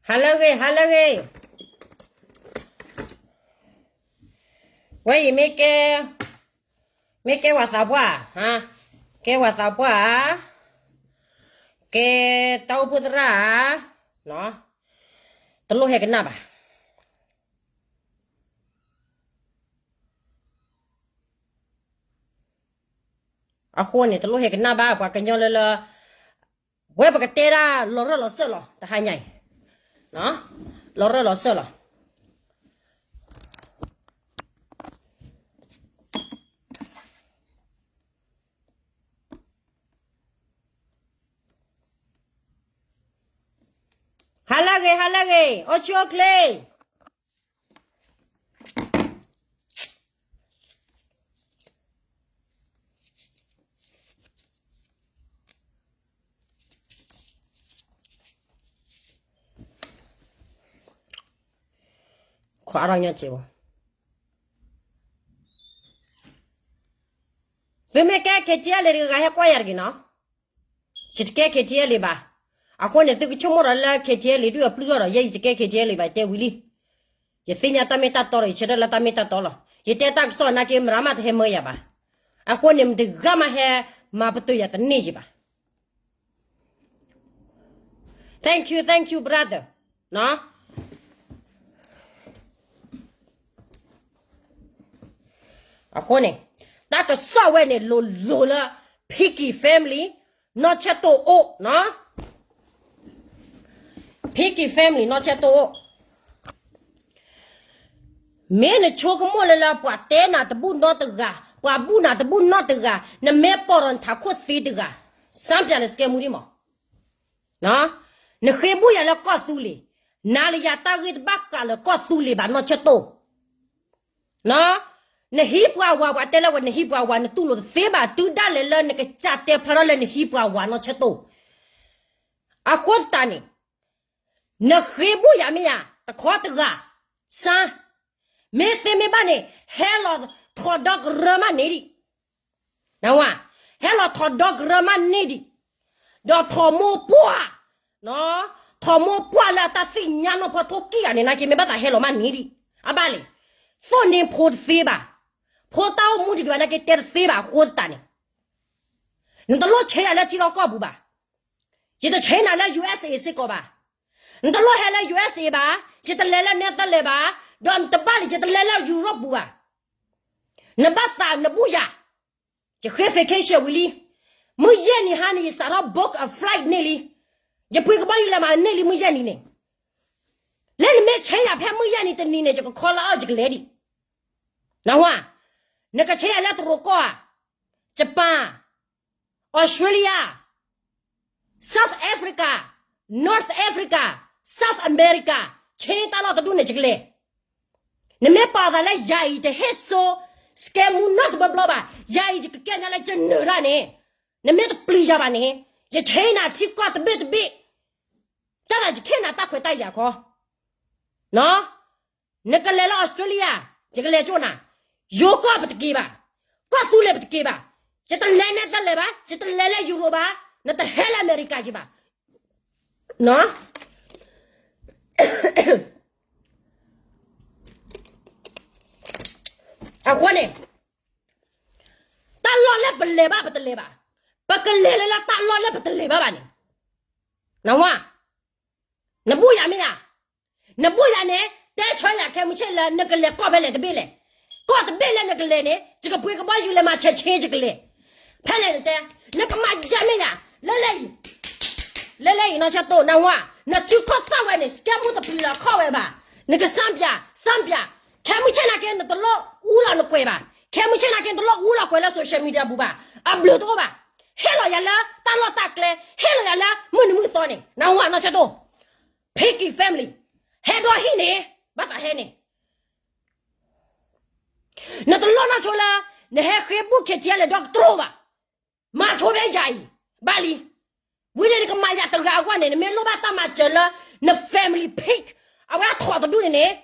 ဟါလၢအဂ့ၤ ဟါလၢအဂ့ၤ, ဝဲအံၤမ့ၢ်ကဲ, မ့ၢ်ကဲဝဲသးပှၢ်, ကဲဝဲသးပှၢ်, ကဲတၢ်အိၣ်ဖှိၣ်သရၣ်, တလိၣ်ဟဲကနၣ်ဘၣ်. အဃိန့ၣ် တလိၣ်ဟဲကနၣ်ဘၣ် ပှၤကညီလၢလၢ, ဝဲပကတဲဒၣ်လီၤရၢၢ်လီၤစၢၢ်လီၤ တဟါညါအံၤ, လီၤရၢၢ်လီၤစၢၢ်လီၤ. ဟါလၢအဂ့ၤ ဟါလၢအဂ့ၤ အိၣ်ဆူၣ်အိၣ်ချ့. ခွါအါထီၣ်ညါစ့ၢ်ဘၣ်, သုမ့ၢ်ကဲ KTLA တဂၤဂၤဟဲကွၢ်ယၤတဂ့ၤနီၤ. ယတကဲ KTLA ဘၣ်. အဃိန့ၣ် သုကဆိကမိၣ်ဒီးလၢ KTLA ဒုးအပျုၢ်ထီၣ်ဒီး ယဲယတကဲ KTLA ဘၣ် ယတဲဝံၤလံ. ယသ့ၣ်ညါတၢ်မ့ၢ်တၢ်တီဒီး ယဆၢထၢၣ်လၢတၢ်မ့ၢ်တၢ်တီလီၤ. ယတဲတၢ်ကစီၣ်နာ်က့ မတၤမးတဟဲမၢယၤဘၣ်. အဃိန့ၣ် မတဂၤမးဟဲမၤပတုာ်ယၤတန့ၢ်ယံၤဘၣ်. Thank you, thank you, brother. အဃိန့ၣ် တၢ်ကစီၣ်ဝဲန့ၣ် လိၤလိၤလၢ Pinky family နီၢ်ဆဲၣ်တိၢ်အိၣ်, Pinky family နီၢ်ဆဲၣ်တိၢ်အိၣ်. မ့ၢ်နဆိကမိၣ်လၢလၢ ပှၤတဲနၤတဘူၣ်နီတဂၤ, ပှၤဘူၣ်နၤတဘူၣ်နီတဂၤ, နမ့ၢ်ပိာ်ဒီးနထးခိၣ်သ့တဂၤ, စၢ်ပၠးလၢ scam မူဒံးမး. နဃ့ဘူၣ်ယၤလၢကီၢ်သူလ့ၤ, နၤလၢယၤတၢ်ဂ့ၢ်တဘၣ်ဃးလၢကီၢ်သူလ့ၤဘၣ် နီၢ်ဆဲၣ်တိၢ်. နဟံးပှၤဝၤ ပှၤတဲလၢဝဲနဟံးပှၤဝၤ နတူၢ်လိာ်တသ့ဘၣ်, တုၤဒၣ်လဲာ်လၢနကစၢ် တဲဖျါထီၣ်လၢနဟံးပှၤဝၤ နီၢ်ဆဲၣ်တိၢ်. အဃိသတးန့ၣ် နဃ့ဘူၣ်ယၤမ့ၢ်ယၤ တခီတဂၤ, စၢ်, မ့ၢ်သ့မ့ၢ်ဘၣ်န့ၣ် ဟဲလီၤထီၣ်ဒီကရၢမးန့ၣ်ဒံး. နဝၤ, ဟဲလီၤထီၣ်ဒီကရၢမးန့ၣ်ဒံး, ဒီးထီၣ်မိၢ်ပှၢ်, ထီၣ်မိၢ်ပှၢ်လၢအတၢ်သ့ၣ်ညါနီၢ်ဖီထိၣ်ကံၢ်ဂၤန့ၣ် နာ်က့မ့ၢ်ဘၣ်သးဟဲလီၤမးန့ၣ်ဒံး. အဘၣ်လဲၣ်, သိၣ်န့ၢ်ဖိတသ့ဘၣ်, ဖိတၢ်အိၣ်မူတဂ့ၤဘၣ် နာ်က့တဲတသ့ဘၣ် အဃိသတးန့ၣ် နတလိၣ်ဆဲးယၤလၢထံလီၢ်ကီၢ်ပူၤဘၣ်. ယတဆဲးနၤလၢ ယူဢၢ်စ့ၣ် စ့ၢ်ကီးဘၣ်. နတလိၣ်ဟဲလၢ ယူဢၢ်စ့ၣ် ဘၣ်, ယတလဲၤလၢ နဲသၣ်လဲၣ် ဘၣ်, ဒီးနတဘၣ်လံ ယတလဲၤလၢ ယူရပၤ ပူၤဘၣ်. နဘၣ်သးနဘူၣ်ယၤ, ယဃ့ vacation ဝံၤလံ. မုၢ်ယဲၢ်နံၤဟါန့ၣ် ယစးထီၣ် book a flight န့ၢ်လံ. ယပှ့ၤကဘီယူၤလဲၤမးန့ၢ်လံ မုၢ်ယဲၢ်နံၤန့ၣ်. လၢနမ့ၢ်ဆဲးယၤဖဲမုၢ်ယဲၢ်နံၤတနံၤန့ၣ် ယက call အီၤ ယကလဲၤဒံး. နဝၤ, နကဆဲးယၤလၢတရူးကီၢ်ဧါ, Japan, Australia, South Africa, North Africa, South America, ဆဲးတၢ်လီၢ်တဒူၣ်န့ၣ် ယကလဲၤ. နမ့ၢ်ပာ်သးလၢယၤအံၤတဟ့ၣ်စိ scam မူနီတဘျီဘျီဘၣ်, ယၤအံၤယကကဲညါလၢယနၢၤတၢ်န့ၣ်, နမ့ၢ်တပျံၤယၤဘၣ်န့ၣ်, ယဆဲးနၤထံကီၢ်တဘ့ၣ်တဘ့ၣ်, တၢ်သးယကဟ့ၣ်နၤတၢ်ခွဲးတၢ်ယာ်ခီ နကလဲၤလၢ Australia, ယကလဲၤကၠိနၤ, ယိၤကီၢ်ပတက့ၤဘၣ်, ကီၢ်သူလ့ၤပတက့ၤဘၣ်, ယတလဲၤ နဲသၣ်လဲၣ် ဘၣ်, ယတလဲၤလၢယူရပၤ ဘၣ်, နတဟဲလၢအမဲရကၤက့ၤဘၣ်. အဃိန့ၣ်, တၢ်လီၢ်လၢပလဲၤဘၣ်ပတလဲၤဘၣ်, ပကလဲၤလၢလၢတၢ်လီၢ်လၢပတလဲၤဘၣ်ဘၣ်န့ၣ်, နဝၤ, နဘူၣ်ယၤမ့ၢ်ဧါ, နဘူၣ်ယၤန့ၣ် တဲဆၢယၤခဲမုၢ်ဆ့ၣ်လၢနကလဲၤကီၢ်ဖဲလဲၣ်တဘ့ၣ်လဲၣ်, ကီၢ်တဘ့ၣ်လၢနကလဲၤန့ၣ် ယကပှ့ၤကဘီယူၤလဲၤမၤဆဲးဆဲးယကလဲၤ, ဖဲလဲၣ်နတဲ, နကမၤယၤမ့ၢ်ယၤ, လၢလဲအံၤ လၢလဲအံၤ နီၢ်ဆၢတိၢ် နဝၤ, နစုခီၣ်သၣ်ဝဲန့ၣ် စကဲမူတပျံၤလီၤခီၣ်ဝဲဘၣ်, နကစၢ်ပၠး, စၢ်ပၠး, ခဲမုၢ်ဆ့ၣ်နာ်က့ နတလိၣ်အူလီၤနကွဲးဘၣ်, ခဲမုၢ်ဆ့ၣ်နာ်က့ နတလိၣ်အူလီၤကွဲးလၢ social media ပူၤဘၣ်, အဘျုးတအိၣ်ဘၣ်, ဟ့ၣ်လီၤယၤလၢတၢ်လီၢ်တၢ်ကျဲ, ဟ့ၣ်လီၤယၤလၢမုၢ်နံၤမုၢ်သီန့ၣ် နဝၤ နီၢ်ဆၢတိၢ်, Pinky family, ဟဲဒီးဟံၣ်န့ၣ်, ဘၣ်သးဟဲန့ၣ် နတလိၣ်နီၢ်ဆိလၢ နဟဲဃ့ဘူၣ် KTLA ဒီးကတြိဘၣ်, မၤဆိဖဲယၤအံၤ, ဘၣ်လံ, ဝံၤန့ၣ်နကမၤယၤတဂၤအဂီၢ်န့ၣ် နမ့ၢ်လိၣ်ဘၣ်တၢ်မၤစၢၤလၢ န family pic အဝဲအထီၣ်တဒူၣ်န့ၣ်န့ၣ်,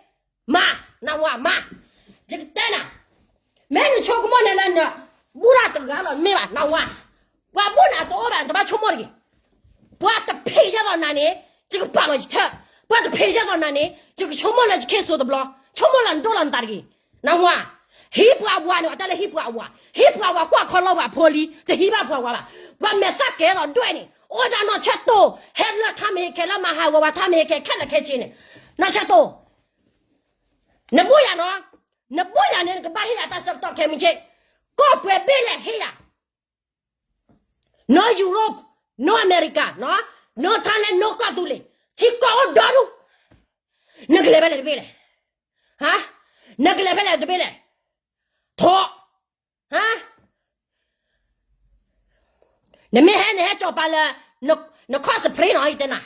မၤ, နဝၤမၤ, ယကတဲနၤ, မ့ၢ်နဆိကမိၣ်န့ၣ်လၢန ဘူၣ်တၢ်တဂၤလီၤ နမ့ၢ်ဘၣ် နဝၤ, ပှၤဘူၣ်နၤတအိၣ်ဘၣ် နတဘၣ်ဆိကမိၣ်တဂ့ၤ, ပှၤတဖံးယဲၢ်သိးနၤန့ၣ် ယကပာ်လီၤယထၢၣ်, ပှၤတဖံးယဲၢ်သိးနၤန့ၣ် ယကဆိကမိၣ်လၢယခ့စိတဘျီ, ဆိကမိၣ်လၢနဒိၣ်လီၤနသးတဂ့ၤ, နၢ်ဟူဧါ. ဟံးပှၤဝၤန့ၣ် အတၢ်လၢဟံးပှၤဝၤ, ဟံးပှၤဝၤကွၢ်ခီလီၤပှၤဖိလံ, တဟံးဘၣ်ပှၤဝၤဘၣ်. ပှၤမဲာ်သၣ်ကဲထီၣ်ဒွဲၣ်န့ၣ် အိၣ်ဒၣ်နီၢ်ဆၢၣ်တိၣ်, ဟဲလၢထါမ့ၢ်ဟ့ၣ်ခဲလၢမၤဟးဂီၤဝဲထါမ့ၢ်ဟ့ၣ်ခဲခဲလၢာ်ခဲဆ့န့ၣ်, နီၢ်ဆၢၣ်တိၣ် နဘူၣ်ယၤနီၤ, နဘူၣ်ယၤန့ၣ် နကဘၣ်ဟ့ၣ်ယၤတၢ်ဆၢကတီၢ်ခဲမုၢ်ဆ့ၣ်, ကီၢ်ပှဲၤဘ့ၣ်လဲၣ်ဟ့ၣ်ယၤ, နီၢ်ယူရိၣ်, နီၢ်အမဲရကၤ, နီၢ်ထါလဲၣ်, နီၢ်ကီၢ်သူလ့ၤ, ထံကီၢ်အိၣ်ဒီဒူၣ်, နကလဲၤဖဲလဲၣ်တဘ့ၣ်လဲၣ်, နကလဲၤဖဲလဲၣ်တဘ့ၣ်လဲၣ်, ထိး နမ့ၢ်ဟဲန့ၣ် ဟဲကၠီၤပာ်လၢ နခီၣ်စပရ့နီၤ ယတဲနၤ,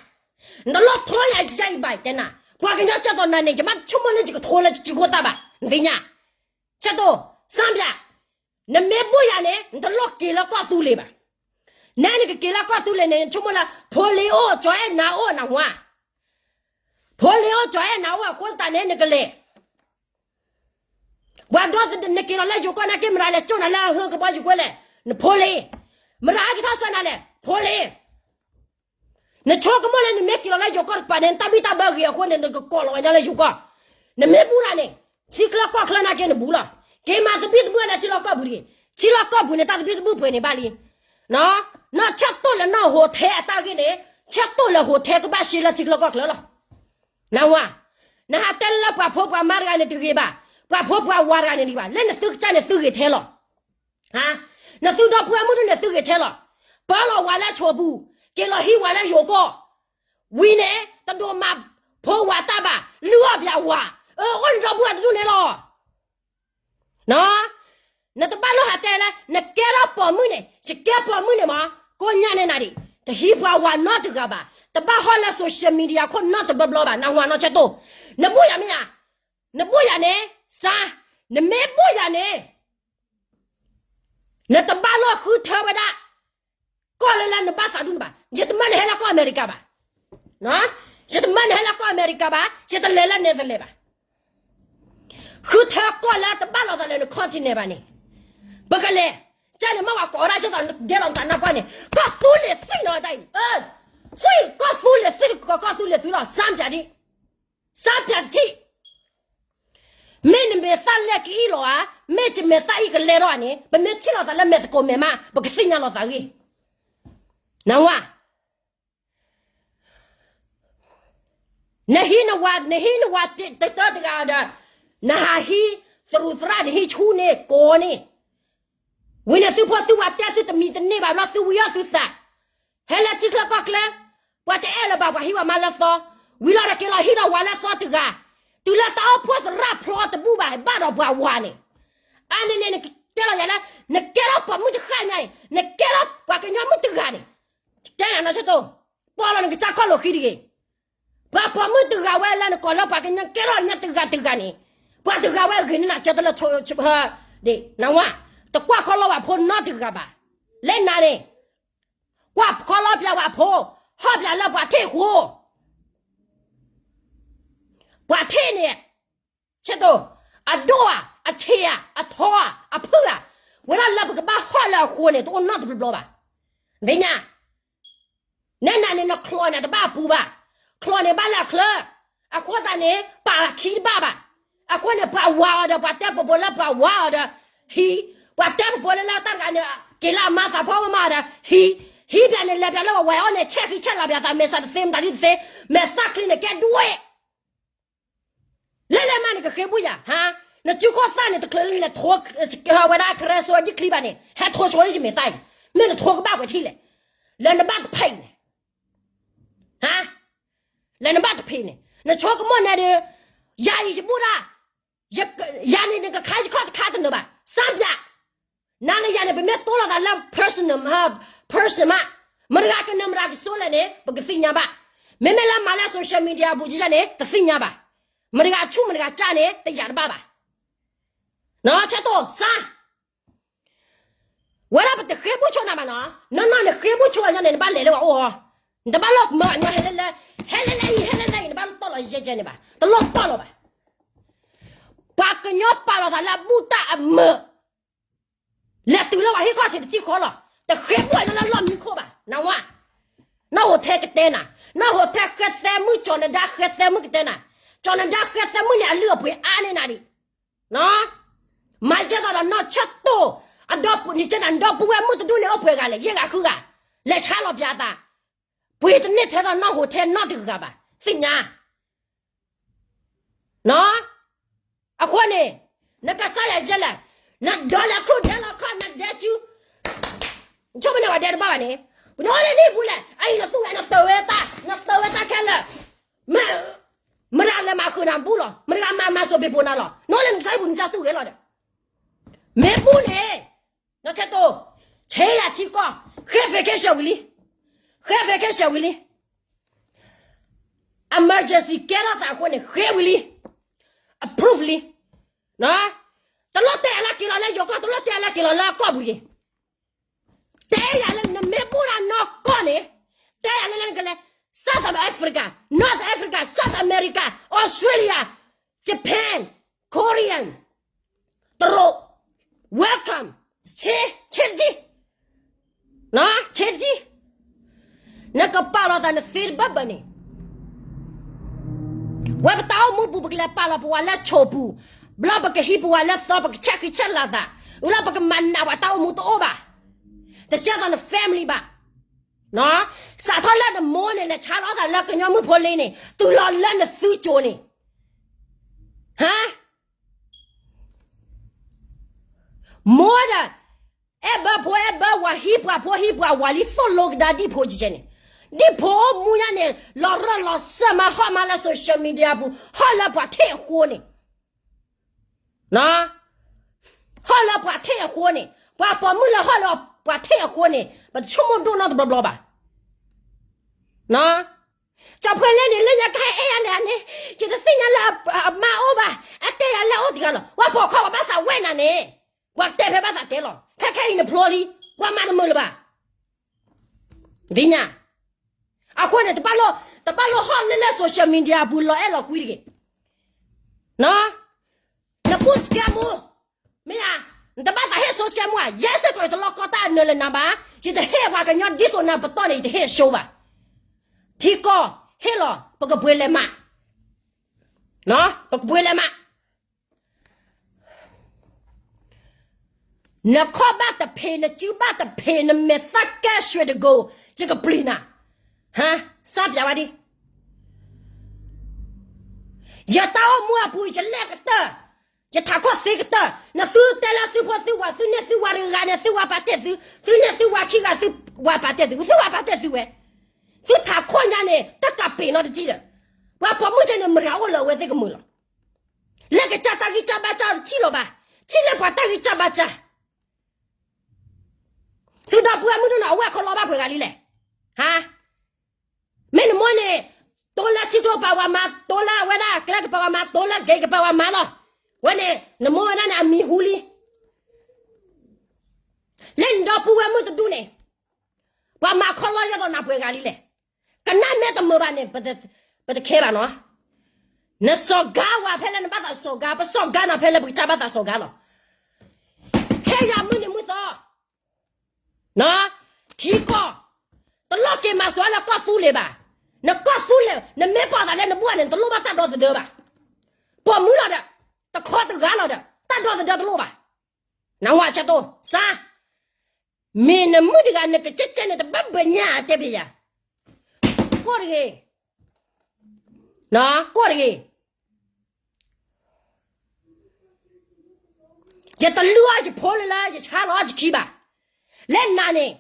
နတလိၣ်ထိယၤယံၤဘၣ် ယတဲနၤ, ပှၤကညီကၢ်သိးနၤန့ၣ် ယမ့ၢ်ဆိကမိၣ်လၢယကထိလၢယစုခိၣ်သၣ်ဘၣ် နသ့ၣ်ညါ, ဆၢတိၢ်, စၢ်ပၠး, နမ့ၢ်ဘူၣ်ယၤန့ၣ် နတလိၣ်က့ၤလၢကီၢ်သူလ့ၤဘၣ်, နဲနကက့ၤလၢကီၢ်သူလ့ၤန့ၣ် နဆိကမိၣ်လၢ ဖိလ့ၤအိၣ် ကၠီၤအဲၣ်နၤအိၣ် နၢ်ဟူဧါ ဖိလ့ၤအိၣ် ကၠီၤအဲၣ်နၤအိၣ်အဃိသတးန့ၣ် နကလဲၤ ပှၤဒီးနက့ၤလီၤလၢယိၤကီၢ် နက့ၤမတၤလဲၣ် ကၠိၣ်နၤလၢအဟၢကဘီယူၤကွဲလဲၣ်, နဖိလ့ၤ, မတၤကထီၣ်ဆၢနၤလဲၣ် ဖိလ့ၤ, နဆိကမိၣ်လၢနမ့ၢ်က့ၤလီၤလၢယိၤကီၢ်တကပၤန့ၣ် နတၢ်ဘံၣ်တၢ်ဘၢဂ့ၤအဃိန့ၣ် နကကိးလီၤဝဲဒၣ်လၢယိၤကီၢ်, နမ့ၢ်ဘူၣ်တၢ်န့ၣ် ထံချၢကီၢ်ချၢနက့ၤနဘူးလီၤ, က့ၤမၤသဘံၣ်သဘုၣ်လၢထံလီၢ်ကီၢ်ပူၤတဂ့ၤ, ထံလီၢ်ကီၢ်ပူၤန့ၣ် တၢ်သဘံၣ်သဘုၣ်ပှဲၤန့ၣ်ဘၣ်လံ နီၢ်ဆၢၣ်တိၢ်လၢနီၢ်ဟိးထဲအတၢ်ဂ့ၢ်န့ၣ်, ဆၢၣ်တိၢ်လၢဟိးထဲ ကဘၣ်ရှဲလၢထံချၢကီၢ်ချၢလီၤ, နၢ်ဟူဧါ, နဟးတဲလၢပှၤဖိပှၤမါတဂၤန့ၣ်တဂ့ၤဘၣ်, ပှၤဖိပှၤဝၤတဂၤန့ၣ်တဂ့ၤဘၣ်, လၢနသုကစၢ်န့ၣ်သုဂ့ၤထဲလီၤ, နသုဒီပုၢ်ဝဲၢ်မုၣ်ဒုန့ၣ်သုဂ့ၤထဲလီၤ, ပၢလီၤဝၤလၢဆိးပူၤ, က့ၤလီၤဟံးဝၤလၢယိၤကီၢ်, ဝံၤန့ၣ် တဒိးမၤဖိဝၤတၢ်ဘၣ်, လုၢ်အီၣ်ပၠးဝၤ, အၢ အိၣ်နဒီပုၢ်ဝဲၢ်တဒူၣ်န့ၣ်လီၤ နတဘၣ်လိၣ်ဟးတဲလၢ နကဲထီၣ်ပိာ်မုၣ်န့ၣ် ယကဲပိာ်မုၣ်န့ၣ်မး, ကိးညါန့ၢ်နၤဒံး, တဟံးပှၤဝၤနီတဂၤဘၣ်, တဘၣ်ဟီၣ်လၢ social media ခိၣ်နီတဘျီဘျီဘၣ်, နၢ်ဟူဧါ နီၢ်ဆၢၣ်တိၢ်, နဘူၣ်ယၤမ့ၢ်ဧါ, နဘူၣ်ယၤန့ၣ်, စၢ်, နမ့ၢ်ဘူၣ်ယၤန့ၣ် နတဘၣ်လိၣ်ဃုထၢဝဲဒၣ် ကီၢ်လၢလၢနဘၣ်သးဒူၣ်န့ၣ်ဘၣ်, ယတမၢနဟဲလၢကီၢ်အမဲရကၤဘၣ်, ယတမၢနဟဲလၢကီၢ်အမဲရကၤဘၣ်, ယတလဲၤလၢ Netherlands ဘၣ်, ဃုထၢကီၢ်လၢတဘၣ်လိာ်သးလၢန continent ဘၣ်န့ၣ်, ပကလဲၤ, ကန့ၣ်မ့ၢ်ဝဲကိးဝဲဒၣ်ကဲသိးဒဲလီၤသးနၢ်ပှၢ်န့ၣ် ကီၢ်သူလ့ၤသွံၣ်နီၤတၢ်အံၤ, သွံၣ် ကီၢ်သူလ့ၤသွံၣ် ကီၢ်သူလ့ၤသွံၣ်လီၤ စၢ်ပၠးဒံး, စၢ်ပၠးတထံၣ် မ့ၢ်နမဲာ်သၣ်လဲၢ်ကအံၣ်လီၤဧါ, မ့ၢ်ယမဲာ်သၣ်အံၣ်ကလဲၤထီၣ်ဧါန့ၣ် ပမ့ၢ်ထံၣ်လိာ်သးလၢမဲာ်သကိးမဲာ်မး ပကသ့ၣ်ညါလိာ်သးဂ့ၢ်, နၢ်ဟူဧါ, နဟံးနဝၤ နဟံးနဝၤတတၢတဂၤဒီး, နဟးဟံး သရူးသရၣ် နဟံးဆူန့ၣ်ကိးန့ၣ် ဝံၤန့ၣ်သုဖိသုဝၤတဲသုတမံၤတန့ၢ်ဘၣ်ဘျီ သုဝံအီၣ်သုသး, ဟဲလၢထံချၢကီၢ်ချၢ, ပှၤတအဲၣ်လၢၤဘၣ်ပှၤဟံးဝဲမါလၢသီ, ဝံၤလီၤဒီးက့ၤလီၤဟံးဒီးဝၤလၢသီတဂၤ, တုၤလၢတၢ်အိၣ်ဖှိၣ်သရၣ်ဖျီတဘူၣ်ဘၣ် ဘၣ်ဒီးပှၤဝၤန့ၣ်, အါန့ၣ်န့ၣ် နတဲလီၤယၤလၢ နကဲထီၣ်ပိာ်မုၣ်တဃၣ်ညါအံၤ နကဲထီၣ်ပှၤကညီမုၣ်တဂၤန့ၣ်, တဲနၤနီၢ်ဆၢၣ်တိၢ်, ပီၢ်လီၤနကစၢ်ခီၣ်လိာ်ဃံတဂ့ၤ ပှၤပိာ်မုၣ်တဂၤဝဲလၢနကိးလၢပှၤကညီကဲထီၣ်ညါတဂၤတဂၤန့ၣ်, ပှၤတဂၤဝဲအဂ့ၤန့ၢ်နၤကၢတလၢဆိ, ဒ်နဝၤ, တကွၢ်ခီလီၤဝဲဖိနီတဂၤဘၣ်, လၢနၤန့ၣ်, ကွၢ်ခီလီၤပၠးဝဲဖိ, ဟီၣ်ပၠးလၢပှၤထံၣ်ဃိ, ပှၤထံၣ်န့ၣ် ဆၢတိၢ်, အဒိၣ်ဧါ, အဆံးဧါ, အထီဧါ, အဖုၣ်ဧါ, ဝဲဒၣ်လၢပကဘၣ်ဟီၣ်လၢအဃိန့ၣ် တအိၣ်နီတဘျီဘျီဘၣ်, သ့ၣ်ညါ, နဲနၤန့ၣ် နချီးန့ၣ်တဘၣ်အပူၤဘၣ်, ချီးန့ၣ်ဘၣ်လၢအချၢ, အဃိသတးန့ၣ် ပာ်ခံတဘၣ်ဘၣ်, အဃိန့ၣ် ပှၤဝၤအီၤဒီး ပှၤတဲပှိၤပှိၤလၢပှၤဝၤအီၤဒီး, ဟံး, ပှၤတဲပှိၤပှိၤလၢလၢတၢ်တဂၤန့ၣ် က့ၤလၢအမါသးဖီမါဒီး, ဟံး, ဟံးပၠးန့ၣ် လဲၤပၠးလၢပှၤဝၤအီၤန့ၣ် ဆဲးဃံဆဲးလၤပၠးသး မဲာ်ဆှးတသ့ မတၤဒ်တသ့, မဲာ်သၣ်ချံန့ၣ်ကဲဒွဲၣ် လၢလဲၤမးန့ၣ် ကဃ့ဘူၣ်ယၤ, ဟါ, နစုခိၣ်သၣ်န့ၣ် တချုးလၢနလဲၤထိ ဝဲဒၣ်ကရၢဆိဒ်ချံဘၣ်န့ၣ် ဟဲထိဆိလၢယမဲာ်သၣ်အံၤ, မ့ၢ်နထိကဘၣ်ပှဲၤထံၣ်လဲၣ်, လၢနဘၣ်တဖံးန့ၣ်, ဟါ, လၢနဘၣ်တဖံးန့ၣ် နဆိကမိၣ်န့ၣ်ဒီး, ယၤအံၤယဘူၣ်ဒၣ်, ယၤန့ၣ် နကခါယခီၣ်တခါတနၢၤဘၣ်, စၢ်ပၠး နၤလၢယၤန့ၣ် ပမ့ၢ်တိလိာ်သးလၢ personal, personal မး, မတဂၤကနၢၤမတၤကစိလဲၣ်န့ၣ် ပကသ့ၣ်ညါဘၣ်, မ့မ့ၢ်လၢမၤလၢ social media အပူၤကန့ၣ် တသ့ၣ်ညါဘၣ်, မတဂၤဆူၣ်မတဂၤစၢ်န့ၣ် တယာ်တဘၣ်ဘၣ်, နီၢ်ဆၢၣ်တိၢ်စၢ် ဝဲဒၣ်ပတဃ့ဘူၣ်ဆိနၤဘၣ်နီၤ, နီၢ်နီၢ်နဃ့ဘူၣ်ဆိအညီန့ၣ် နဘၣ်လဲၤလၢပှၤအိၣ်ဟီ, နတဘၣ်လိၣ်မၢအညီဟဲလၢလၢ, ဟဲလၢလၢအံၤ ဟဲလၢလၢအံၤ နဘၣ်လိၣ်တီၢ်လီၤယဲၢ်ကဲန့ၣ်ဘၣ်, တလိၣ်တီၢ်လီၤဘၣ်, ပှၤကညီပာ်လီၤသးလၢအဘူၣ်တၢ်အမၢၢ် လဲၤတုၤလၢပှၤဟံၣ်ခီၣ်ထံးတထံၣ်ဃီလီၤ, တဃ့ဘူၣ်အညီလၢလီၢ်မံခိၣ်ဘၣ်, နၢ်ဟူဧါ, နီၢ်ဟိးထဲကတဲနၤ, နီၢ်ဟိးထဲဃဲသဲမုၣ် ကၠီၤနဒါဃဲသဲမုၣ်ကတဲနၤ, ကၠီၤနဒါဃဲသဲမုၣ်န့ၣ် အလုၢ်အပှ့ၤအါန့ၢ်နၤဒံး, မၤကဲသိးဒီးနီၢ်ဆၢတိၢ်, အဒီပုၢ်န့ၣ်ကဲနၤ ဒီပုၢ်ဝဲၢ်မုၣ်တဒူၣ်န့ၣ် အိၣ်ပှဲၤဂၤလဲၣ်, ယဲၢ်ဂၤဃုဂၤ, လဲၤဆါလီၤပၠးသး, ပှ့ၤတန့ၢ်ထဲသိးနီၢ်ဟိးထဲနီတဂၤဘၣ်, သ့ၣ်ညါ အဃိန့ၣ်, နကစၢ်ယွၤယဲလဲၣ်, နဒၢလၢခုၣ်ဒဲလီၤခီၣ် နဒဲစု, နဆိကမိၣ်န့ၣ် ပှၤဒဲတဘၣ်ဘၣ်န့ၣ်, နအိၣ်လၢနဟံၣ်ပူၤလဲၣ်, အအံၤနသူၣ်ဝဲ နတၢၤဝဲတၢ်, နတၢၤဝဲတၢ်ခဲလၢာ်, မ့ၢ်, မတၤလဲၤမၤဃုာ်နၤဘူၣ်လီၤ, မတၤမၤမၤစိာ်ဘ့ၣ်ပိာ်နၤလီၤ, နအိၣ်လၢနကစၢ်ဟံၣ်ပူၤ နကစၢ်သူၣ်ဂဲၤလီၤဒီး, မ့ၢ်ဘူၣ်န့ၣ်, နီၢ်ဆၢတိၢ်, ဆ့ယၤထံကီၢ်, ဃ့ vacation ဝံၤလံ, ဃ့ vacation ဝံၤလံ emergency ကဲထီၣ်သးအဃိန့ၣ် ဃ့ဝံၤလံ, approve လံ, တလိၣ်တဲအလၢက့ၤလီၤလၢယိၤကီၢ်, တလိၣ်တဲအလၢက့ၤလီၤလၢအကီၢ်ပူၤက့ၤ, တဲယၤလၢနမ့ၢ်ဘူၣ်တၢ်နီၢ်ကီၢ်န့ၣ်, တဲယၤလၢလၢနကလဲၤ, South Africa, North Africa, South America, Australia, Japan, Korean, တရူး, welcome, ဆ့, ဆ့တထံ, ဆ့တထံ, နကပာ်လီၤသးနသ့တဘၣ်ဘၣ်န့ၣ်, ဝဲပတၢ်အိၣ်မူပူၤ ပကလဲၤပာ်လီၤပဝဲလၢဆိးပူၤ, ဘျီပကဟံးပဝဲလၢသီ ပကဆဲးဃံဆဲးလၤသး, ဝံၤလီၤပကမၤနးပှၤတၢ်အိၣ်မူတအိၣ်ဘၣ်, တကဲသိးန family ဘၣ်, စးထီၣ်လၢနမိၢ်န့ၣ် လဲၤဆါလီၤသးလၢကညီမုၣ်ဖိလ့န့ၣ် တုၤလီၤလၢနသုကၠိန့ၣ်, ဟါ မိၢ်ဒီး, အဲၣ်ဘၢဖိအဲၣ်ဘၢဝၤ ဟံးပှၤဖိဟံးပှၤဝၤလံ သိၣ်လိကဒါဒံၣ်ဖိကဲန့ၣ်, ဒံၣ်ဖိမူညါန့ၣ် လီၤရၢၢ်လီၤစၢၤမး ဟီၣ်မးလၢ social media ပူၤ ဟီၣ်လၢပှၤထံၣ်အဃိန့ၣ်, ဟီၣ်လၢပှၤထံၣ်အဃိန့ၣ် ပှၤပိာ်မုၣ်လၢဟီၣ်လၢပှၤထံၣ်အဃိန့ၣ် ပတဆိကမိၣ်ဒိၣ်နီတဘျီဘျီဘၣ်, ကၠီၤဖိလ့န့ၣ် လၢညါခါအဲၣ်ယၤလဲၣ်န့ၣ်, ယတသ့ၣ်ညါလၢအမါအိၣ်ဘၣ်, အတဲယၤလၢအအိၣ်တဂၤလီၤ, ပှၤပိာ်ခွါပှၤဘၣ်သးဝဲနၤန့ၣ်, ပှၤတဲဖဲဘၣ်သးတဲလီၤ, ခဲခဲအံၤနဖျိလံ, ပှၤမၤတမုာ်လၢၤဘၣ်, ဒ်ညါ, အဃိန့ၣ် တဘၣ်လိၣ်ဟီၣ်လၢလၢ social media ပူၤလီၤအဲၣ်လီၤကွံတဂ့ၤ, နဘူၣ်စကဲမူ မ့ၢ်ဧါ, နတဘၣ်သးဟ့ၣ်စိစကဲမူဧါ, ယဲစ့ၢ်ကီးယတလီၢ်ကီတၢ်အနၢၤလၢနၤဘၣ်, ယတဟ့ၣ်ပှၤကညီဒ်သိးနၤပတီၢ်န့ၣ် ယတဟ့ၣ်အရှုံးဘၣ်, ထံကီၢ်ဟ့ၣ်လီၤ ပကပှ့ၤလဲၤမး, ပကပှ့ၤလဲၤမး, နခီၣ်ဘၣ်တဖံး နစုဘၣ်တဖံး နမဲာ်သၣ်ကဲၣ်ရွှ့ၣ်တကိး ယကပျံၤနၤ, ဟါ, စးပၠးဝဲဒၣ် ယတၢ်အိၣ်မူအပူၤ ယလဲၢ်ကတၢၢ်, ယထးခိၣ်သ့ကတၢၢ်, နသုတဲလၢသုဖိသုဝၤ သုန့ၢ်သုဝၤတဂၤန့ၣ် သုဝၤပာ်တ့ၢ်သု, သုန့ၢ်သုဝၤခံဂၤ သုဝၤပာ်တ့ၢ်သု, သုဝၤပာ်တ့ၢ်သုဝဲ, သုထးခိၣ်ညါန့ၣ် တကးပ့ၤနီတထံၣ်ဒီး, ပှၤပိာ်မုၣ်တန့ၣ် မတၤအိၣ်လၢအဝဲသ့ၣ်ကမုာ်လီၤ, လဲၤကစၢ်တၢ်ဂံၢ်စၢ်ဘါစၢ်တထံၣ်လီၤဘၣ်, ထံၣ်လၢပှၤတၢ်ဂံၢ်စၢ်ဘါစၢ် သုဒီပုၢ်ဝဲၢ်မုၣ်ဒိၣ်န့ၣ် အဝဲၢ်ခီလီၤဘၣ်ပှဲၤဂၤလံလဲၣ်, ဟါ, မ့ၢ်နမိၢ်န့ၣ် တိလၢထံကျိပာ်ဝၤမၤ, တိလၢအဝဲဒၣ် ကျဲကပာ်ဝၤမၤ, တိလၢ gate ကပာ်ဝၤမၤလီၤ, ဝဲန့ၣ် နမိၢ်ဝဲဒၣ်န့ၣ် အမံၤဟူလံ, လၢနဒီပုၢ်ဝဲၢ်မုၣ်တဒူၣ်န့ၣ် ပှၤမၤခီလီၤယဲသိးနၤပှဲၤဂၤလံလဲၣ်, ကနၣ်မ့ၢ်တမုာ်ဘၣ်န့ၣ် ပတခဲဘၣ်နီၤ, နစီၤကါဝဲဖဲလၢနဘၣ်သးစီၤကါ, ပစီၤကါနၤဖဲလၢပကစၢ်ဘၣ်သးစီၤကါလီၤ, ဟဲယၤမုၢ်နံၤမုၢ်သီ ထံကီၢ်, တလိၣ်က့ၤမၤစၢၤလၢကီၢ်သူလ့ၤဘၣ်, နကီၢ်သူလ့ၤ နမ့ၢ်ပာ်သးလၢနဘိၣ်န့ၣ် နတလိၣ်ဘၣ်တၢ်ဒီသဒၢဘၣ်, ပိာ်မုၣ်လီၤဒီး, တခီတဂၤလီၤဒီး တၢ်ဒီသဒၢတလိၣ်ဘၣ်, နဝၤဆဲတိၢ် စါ, မ့ၢ်နမုၣ်တဂၤ နကကဲကဲန့ၣ် တဘၣ်ဘၣ်ညါတဲဘၣ်ယၤ, ကိၢ်တဂ့ၤ, ကိၢ်တဂ့ၤ ယတလုၢ်အီၣ်ယဖိလၢလၢယဆါလီၤအီၣ်ယခံဘၣ်, လၢနၤန့ၣ်,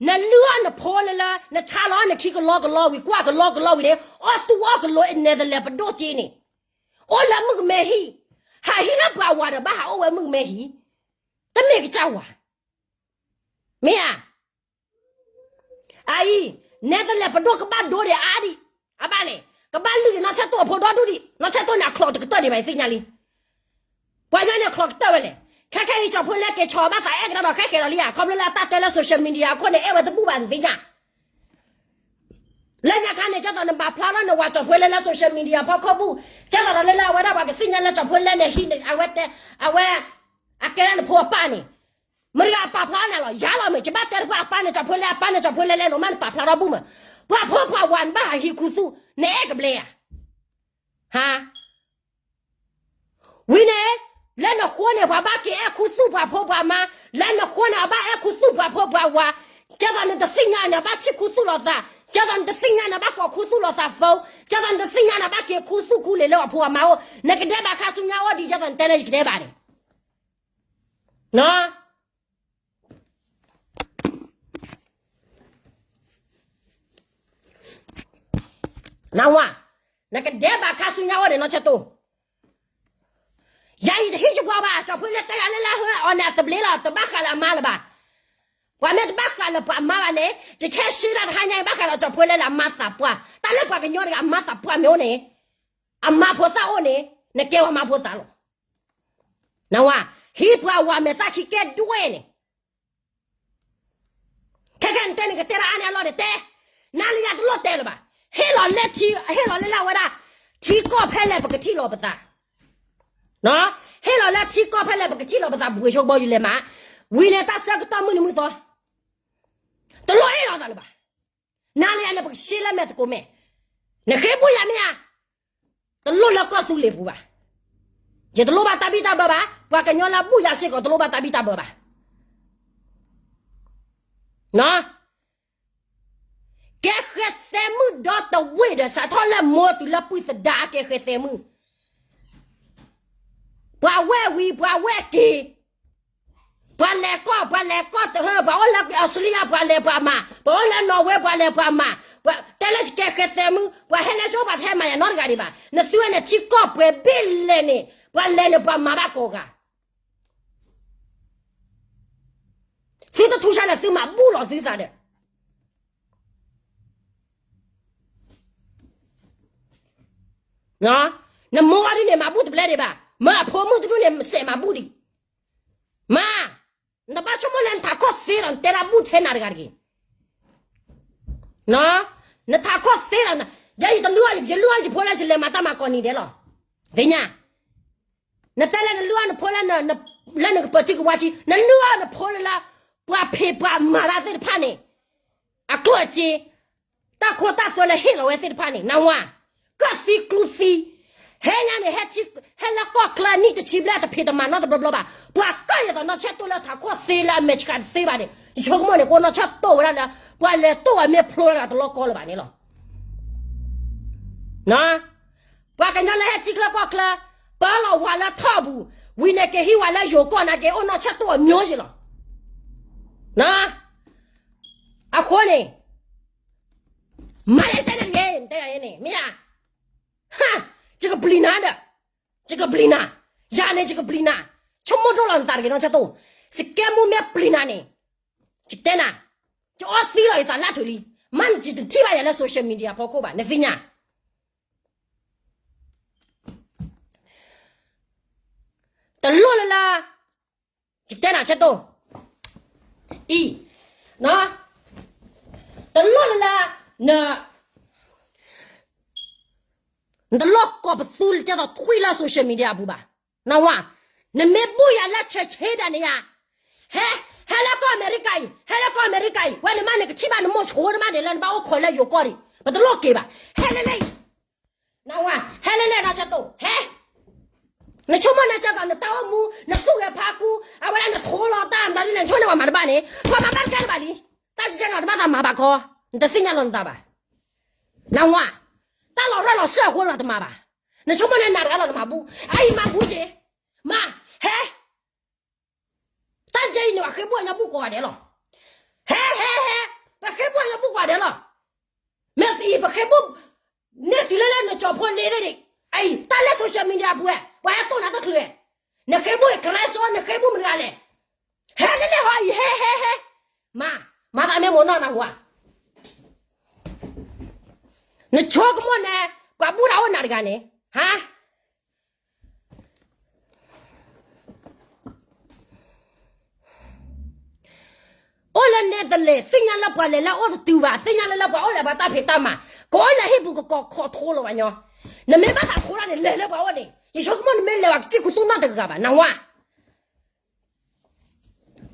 နလုၢ်အီၣ်နဖိလၢလၢ နဆါလီၤအီၣ်နခံကလီကလီဝံၤ ကွၢ်ကလီကလီဝံၤန့ၣ် အီၣ်တူၢ်အီၣ်ကလိ Netherlands ပဒိၣ်က့န့ၣ်, အိၣ်လၢမုၣ်ကမဲဟံၣ်, ဟးဟံၣ်လၢပှၤဝၤဒီးဘၣ်ဟးအိၣ်ဝဲမုၣ်ကမဲဟံၣ်, တမ့ၢ်ကစၢ်ဝၤ, မ့ၢ်ဧါ အအံၤ, Netherlands ပဒိၣ်ကဘၣ်ဒိဒံးအါဒံး, အဘၣ်လဲၣ်, ကဘၣ်လုၢ်ဒံးနီၢ်ဆဲတိၢ်အဖိဒီဒူၣ်ဒံး, နီၢ်ဆဲတိၢ်န့ၣ် အချီးတကတၢၢ်ဒံးဘၣ် ယသ့ၣ်ညါလံ, ပှၤညီန့ၣ် အချီးကတၢၢ်ဝဲလဲၣ်, ခဲခဲအံၤ ကၠီၤဖိလ့က့ၤဆီးဘၣ်သးအဲၣ်ကဒါဒီးဃဲဃဲဒီးလံဧါ, ခီဖျိလၢအတၢ်တဲလၢ social media အခိၣ်န့ၣ် အဲၣ်ဝဲတဘူၣ်ဘၣ် နသ့ၣ်ညါ လၢညါခါန့ၣ် ကၢ်သိးနမၤဖျါထီၣ်နဝၤကၠီၤဖိလ့လၢ social media ဖီခိၣ်ဘူၣ်, ကၢ်သိးဒီးလၢလၢအဝဲဒၣ်ပှၤကသ့ၣ်ညါလၢကၠီၤဖိလ့န့ၣ် ဟံးန့ၣ် အဝဲတဲ, အဝဲ, အကဲဒၣ်နဖိအပၢ်န့ၣ်, မတၤဂၤအပာ်ဖျါထီၣ်နၤလီၤ, ယၤလီၤမ့ၢ်, ယဘၣ်တဲတဖၣ်အပၢ်န့ၣ် ကၠီၤဖိလ့အပၢ်န့ၣ် ကၠီၤဖိလ့လဲၣ် နမ့ၢ်နပာ်ဖျါထီၣ်ဘူၣ်မ့ၢ်, ပှၤဖိပှၤဝၤနဘၣ်ဟးဟံးခူသူၣ် နအဲၣ်ကဘျဲဧါ. ဟါ, ဝံၤန့ၣ်, လၢနဃိန့ၣ် ပှၤဘၣ်က့ၤအဲၣ်ခူသူၣ် ပှၤဖိပှၤမါ, လၢနဃိန့ၣ် အဘၣ်အဲၣ်ခူသူၣ် ပှၤဖိပှၤဝၤ, ကဲသိးနတသ့ၣ်ညါန့ၣ် အဘၣ်ထံၣ်ခူသူၣ်လိာ်သး, ကဲသိးနတသ့ၣ်ညါန့ၣ် အဘၣ်ကိးခူသူၣ်လိာ်သး phone, ကဲသိးနတသ့ၣ်ညါန့ၣ် အဘၣ်က့ၤခူသူၣ်ခူလ့ၤလၢအဖိအမါအိၣ်, နကဒဲးဘးခါဆူညါအိၣ်ဒံး ကဲသိးနတဲန့ၣ် ယကဒဲးဘးန့ၣ် နဝၤ, နကဒဲးဘးခါဆူညါအိၣ်န့ၣ် နီၢ်ဆၢတိၢ်, ယၤအံၤတဟံးယပှၤဘၣ်, ကၠီဖှ့လၢတဲယၤလၢလၢဟၢအီၤန့ၣ် အသဘျ့လီၤ, တဘၣ်ဃးလၢအမါလၢၤဘၣ်. ပှၤမ့ၢ်တဘၣ်ဃးလၢပှၤအမါဘၣ်န့ၣ် ယခဲရှ့ဒၣ်တဟါညါအံၤ ဘၣ်ဃးဒီးကၠီဖှ့လၢလၢအမါသးပှၢ်, တၢ်လၢပှၤကညီတဂၤအမါသးပှၢ်မ့ၢ်အိၣ်န့ၣ်, အမါဖိသၣ်အိၣ်န့ၣ်, နကဲဝဲမါဖိသၣ်လီၤ. နဝၤ, ဟံးပှၤဝၤမဲာ်သၣ်ခံကဲဒွဲၣ်န့ၣ် ခဲခဲနတဲန့ၣ် ကတဲတၢ်အါန့ၢ်အလီၢ်န့ၣ်တဲ, နၤလၢယၤတလိၣ်တဲလၢၤဘၣ်. ဟ့ၣ်လီၤလၢထံ, ဟ့ၣ်လီၤလၢလၢဝဲဒၣ်, ထံကီၢ်ဖဲလဲၣ်ပကထံၣ်လီၤပသး, ဟ့ၣ်လီၤလၢထံကီၢ်ဖဲလဲၣ်ပကထံၣ်လီၤပသး ဘူးဝဲဆိကမိၣ်ယလဲၤမး, ဝံၤန့ၣ်တၢ်ဆၢကတီၢ်မုၢ်နံၤမုၢ်သီ, တလိၣ်ဟ့ၣ်လီၤသးလၢၤဘၣ်. နၤလၢယၤန့ၣ် ပကရှ့လၢမဲာ်သကိးမဲာ်, နဃ့ဘူၣ်ယၤမ့ၢ်ဧါ တလိၣ်လၢကီၢ်သူလ့ၤပူၤဘၣ်. ယတလိၣ်ဘၣ်တၢ်ဘံၣ်တၢ်ဘၢဘၣ်, ပှၤကညီလၢအဘူၣ်ယၤစ့ၢ်ကီး တလိၣ်ဘၣ်တၢ်ဘံၣ်တၢ်ဘၢဘၣ်. ကဲဃဲသဲမုၣ်ဒီတဝ့ၢ်ဒီး စးထီၣ်လၢမိၢ်တုၤလၢပုၢ်သဒါ ကဲဃဲသဲမုၣ်, ပှၤဝဲၢ်ဝံၤ ပှၤဝဲၢ်က့ၤ, ပှၤလဲၤကီၢ် ပှၤလဲၤကီၢ်တဟၢ ပှၤအိၣ်လၢအီစထြ့လယါ ပှၤလဲၤပှၤမၤ, ပှၤအိၣ်လၢနီၣ်ဝ့ ပှၤလဲၤပှၤမၤ, ပှၤတဲလၢကဲဃဲသဲမုၣ် ပှၤဟဲလၢကၠိ ပှၤတဟဲမၤယၤနီတဂၤဒံးဘၣ်. နသုဝဲန့ၣ်ထံကီၢ်ပှဲၤဘ့ၣ်လဲၣ်န့ၣ် ပှၤလဲၤန့ၣ်ပှၤမၤဘၣ်ကိးဂၤ, သုတထူၣ်ဆါန့ၣ် သုမၤဘူၣ်လီၤသုသးဒီး နမိၢ်ဝဲဒၣ်န့ၣ် မၤဘူၣ်တဘျဲဒံးဘၣ်, မ့ၢ်အဖိမုၣ်တဒူၣ်န့ၣ် စဲးမၤဘူၣ်ဒံး, မၤ, နတဘၣ်ဆိကမိၣ်လၢနထးခိၣ်သ့ဒီး နတဲတၢ်ဘူၣ်ထဲနၤတဂၤတဂ့ၤ, နထးခိၣ်သ့ဒီး, ယဲယတလုၢ်အီၣ်ယဖိလၢယလဲၤမၤတၢ်မၤကိးနံၤဒဲးလီၤ, သ့ၣ်ညါ နတဲလၢနလုၢ်အီၣ်နဖိလၢ, လၢနကပၢၤထံကဝါထံ, နလုၢ်အီၣ်နဖိလၢလၢ, ပှၤဖံးပှၤမၤတၢ်သ့ၣ်တဖၣ်န့ၣ်, အကျိၣ်အစ့, တၢ်ခိတၢ်သွဲလၢဟ့ၣ်လီၤဝဲသ့ၣ်တဖၣ်န့ၣ် နဝၤ, ကၢၣ်သံကျူသံ, ဟဲညါန့ၣ်, ဟဲလၢကီၢ်ချၢနံၣ်တဆံဘျဲၣ် တဖံးတမၤနီတဘျီဘျီဘၣ်, ပှၤကၢၣ်ယသိးနီၢ်ဆၢတိၢ်လၢထးခိၣ်သ့လၢအမဲာ်ဆှးတသ့ဘၣ်န့ၣ် ယဆိကမိၣ်န့ၣ် ကအိၣ်နီၢ်ဆၢတိၢ်ဝဲဒၣ်လၢ, ပှၤလဲၤတိၢ်ဝဲမ့ၢ်ဖျိလၢတလီၢ်ကီလၢၤဘၣ်န့ၣ်လီၤ. ပှၤကညီလၢဟဲထံချၢကီၢ်ချၢ, ပၢလီၤဝၤလၢထီၣ်ပူၤ, ဝံၤန့ၣ်က့ၤဟံးဝဲလၢယိၤကီၢ်နာ်က့ၤ အိၣ်နီၢ်ဆၢတိၢ်အမျိုးစ့ၢ်လီၤ. အဃိန့ၣ်, မၤယတဲန့ၣ်တဂ့ၤ, တဲယၤန့ၣ် မ့ၢ်ယၤ, ယကပျံၤနၤဒီး, ယကပျံၤနၤ, ယၤန့ၣ်ယကပျံၤနၤ, ဆိကမိၣ်ဒိၣ်လီၤနသးတဂ့ၤနီၢ်ဆၢတိၢ်, စကဲမူမ့ၢ်ပျံၤနၤန့ၣ်, ယတဲနၤ, ယအီသံလီၤယသးလၢထုးလံ, မ့ၢ်နတထံၣ်ဘၣ်ယၤလၢ social media ဖီခိၣ်ဘၣ် နသ့ၣ်ညါ တလိၣ်လၢလၢ, ယတဲနၤဆၢတိၢ်, အံၤ, တလိၣ်လၢလၢ, နတလိၣ်ကိးပသူကဲသိးထွံၣ်လၢ social media အပူၤဘၣ်, နဝၤ, နမ့ၢ်ဘူၣ်ယၤလၢဆဲးဆဲးဘၣ်န့ၣ်ယၤ, ဟဲ, ဟဲလၢကီၢ်အမဲရကၤအံၤ, ဟဲလၢကီၢ်အမဲရကၤအံၤ, ဝဲန့ၣ်မးနကထံၣ်ဘၣ်နမိၢ်ဆိတမးန့ၣ် လၢနဘၣ်အိၣ်ခိးလၢယိၤကီၢ်ဒံး, ပတလိၣ်က့ၤဘၣ်, ဟဲလၢလၢအံၤ နဝၤ, ဟဲလၢလၢနီၢ်ဆၢတိၢ်, ဟဲ, နဆိကမိၣ်နကဲသိးနတၢ်အိၣ်မူ, နသူၣ်ဂဲၤဖးကူ, အဝဲဒၣ်နထိလီၤတၢ်မတၤဒ်လဲၣ် နဆိကမိၣ်န့ၣ်ပှၤမၤတဘၣ်န့ၣ်, ပှၤမၤဘၣ်တကဲတဘၣ်လံ, တၢ်ကဲကဲန့ၣ်တဘၣ်သးမၤဘၣ်ခီ, နတသ့ၣ်ညါလီၤနသးဘၣ်, နဝၤ, တၢ်လီၤရၢၢ်လီၤစၢၢ်အဃိန့ၣ်တမၤဘၣ်, နဆိကမိၣ်န့ၣ်နၤတဂၤလီၤနမၤဘူၣ်, အအံၤမၤဘူၣ်က့ၤ, မၤ, ဟဲ တၢ်ယဲအံၤန့ၣ် ပဃ့ဘိၣ်ညါဘူၣ်ကိးဂၤဒဲးလီၤ. ဟဲ ဟဲ ဟဲ, ပဃ့ဘိၣ်ညါဘူၣ်ကိးဂၤဒဲးလီၤ. မ့ၢ်သံအံၤ ပဃ့ဘိၣ်, န့ၢ်တုၤလၢလၢနကၠီဖိလ့န့ၣ်, အံၤ တၢ်လၢ social media ပူၤဝဲ, ပှၤဟဲတိၢ်နၤတချုး, နဃ့ဘိၣ်ကရၢစီ နဃ့ဘိၣ်မတၤတဂၤလဲၣ်. ဟဲလၢလၢဟီအံၤ ဟဲ ဟဲ ဟဲ, မၤ, မၤသးမ့ၢ်မိၢ်နီၢ်နၢ်ဟူဧါ. နဆိကမိၣ်န့ၣ် ပှၤဘူၣ်တၢ်အိၣ်နၤတဂၤန့ၣ်, ဟါ အိၣ်လၢ Netherlands သ့ၣ်ညါလၢပှၤလဲၤလၢအအိၣ်တတုၤဘၣ်, သ့ၣ်ညါလၢလၢပှၤအိၣ်လၢပှၤတၢ်ဖံးတၢ်မၤ, ကအိၣ်လၢဟံၣ်ပူၤကကိးခိးထိလီၤဘၣ်ညီ, နမ့ၢ်ဘၣ်သးထိလီၤန့ၣ် လဲၤလၢပှၤအိၣ်န့ၣ်, ယဆိကမိၣ်နမ့ၢ်လဲၤဝဲကစံၣ်ခူသူၣ်နီၢ်တဂၤဘၣ် နဝၤ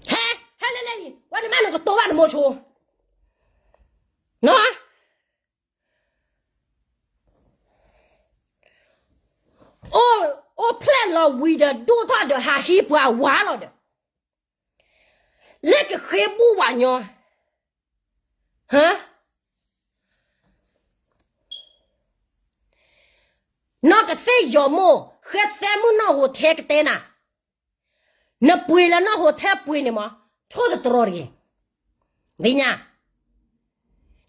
ဟဲ, ဟဲလၢလၢအံၤ, ဝဲနမ့ၢ်နကတိၤဘၣ်နမိၢ်ဆိ, နီၢ်, ဝံၤဒီးဒိၣ်ထီၣ်ဒီးဟးဟံးပှၤဝၤလီၤဒီး လၢကဃ့ဘူၣ်ဝၤညီ, ဟါ, နီၢ်ကသ့ၣ်ယီၤမိၢ် ဃဲသဲမုၣ်နီၢ်ဟိးထဲကတဲနၤ, နပှ့ၤလၢနီၢ်ဟိးထဲပှ့ၤန့ၣ်မး ထိၣ်သတြီၤတဂ့ၤ, သ့ၣ်ညါ,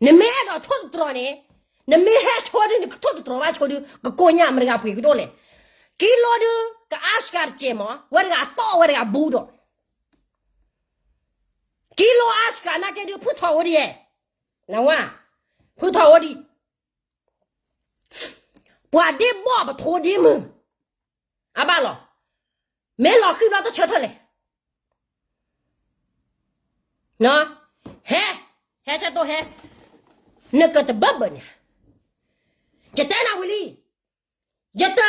နမ့ၢ်အဲၣ်ဒိးထိၣ်သတြီၤန့ၣ်, နမ့ၢ်ဟဲဆိဒု နကထိၣ်သတြီၤဘၣ်ဆိဒု ကကိၢ်ညါမတၤဂၤပှ့ၤကဒိၣ်လဲၣ်, ကံလိဒု ကအါစှၤတစဲးမး ဝဲတဂၤတီၢ်ဝဲတဂၤဘူးဒီး ကံလိအါစှၤနာ်က့ဒု ဖုထီၣ်ဝဲဒ်, နဝါ, ဖုထီၣ်ဝဲဒ်, ပှၤဒ့ဘီၣ်ပထိဒ့မုၢ်, အဘၣ်လီၤ, မ့ၢ်လီၤဃံဘျီတဆၢထၢၣ်လဲၣ်, ဟဲ, ဟဲဆဲးတိၢ်ဟဲ, နကတဘၢဘၢန့ၣ်, ယတဲနၤဝံၤလံ, ယတ,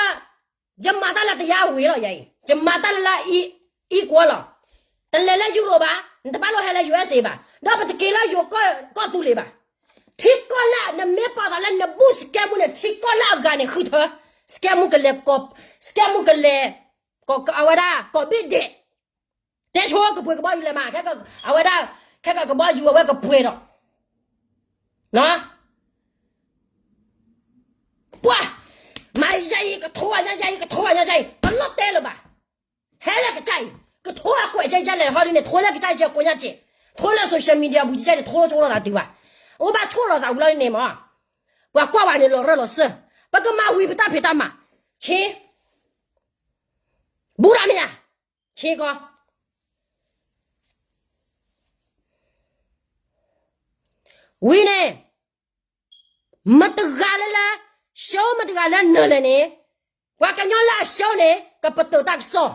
ယမၤတၢ်လၢတယါဝံၤလီၤယၤအံၤ, ယမၤတၢ်လၢ equal လီၤ, တလဲၤလၢ Europe ဘၣ်, နတဘၣ်လိၣ်ဟဲလၢ ယူၣ်အ့စ့ဘၣ်, ဒီးပတက့ၤလၢယိၤကီၢ်သူလ့ၤဘၣ်, ထံကီၢ်လၢနမ့ၢ်ပာ်သးလၢနဘူးစကဲမူန့ၣ် ထံကီၢ်လၢအဂၤန့ၣ်ဃုထၢ, စကဲမူကလဲၤ, စကဲမူကလဲၤ, အဝဲဒၣ် ကိးဘ့ၣ်ဒဲး, တဲဆိကပှ့ၤကဘီယူၤလဲၤမး, အဝဲဒၣ်, ခဲကကဘီယူၤအဝဲကပှ့ၤဒီး ပှၤ, မၤယၤအံၤကထိညါယၤအံၤ ကထိညါယၤအံၤ တလိၣ်တဲလၢၤဘၣ်, ဟဲလၢကစၢ်အံၤ ကထိအကွဲးကဲကဲလဲၣ်ဟီဒ်န့ၣ် ထိလၢကစၢ်အံၤကကိးညါက့ၤ, ထိလၢ social media ပူၤကဲန့ၣ် ထိလၢကၠိလိာ်သးတုၤဘၣ်, အိၣ်ဘၣ်ဆိၣ်လိာ်သးဝံၤလီၤန့ၣ်မး, ပှၤကွၢ်ဝဲန့ၣ်လီၤရၢၢ်လီၤစၢၢ်, ပကမၤဝံၤပတၢ်ဖံးတၢ်မၤ, ဆ့ ဘူးရမ့ၢ်ဧါ, ဆ့ကီး ဝံၤန့ၣ်, မတဂၤလၢလၢ, ရှုံးမတဂၤလၢနၢၤလဲၣ်န့ၣ်, ပှၤကညီလၢအရှုံးန့ၣ် ကပတုာ်တၢ်ကစီၣ်,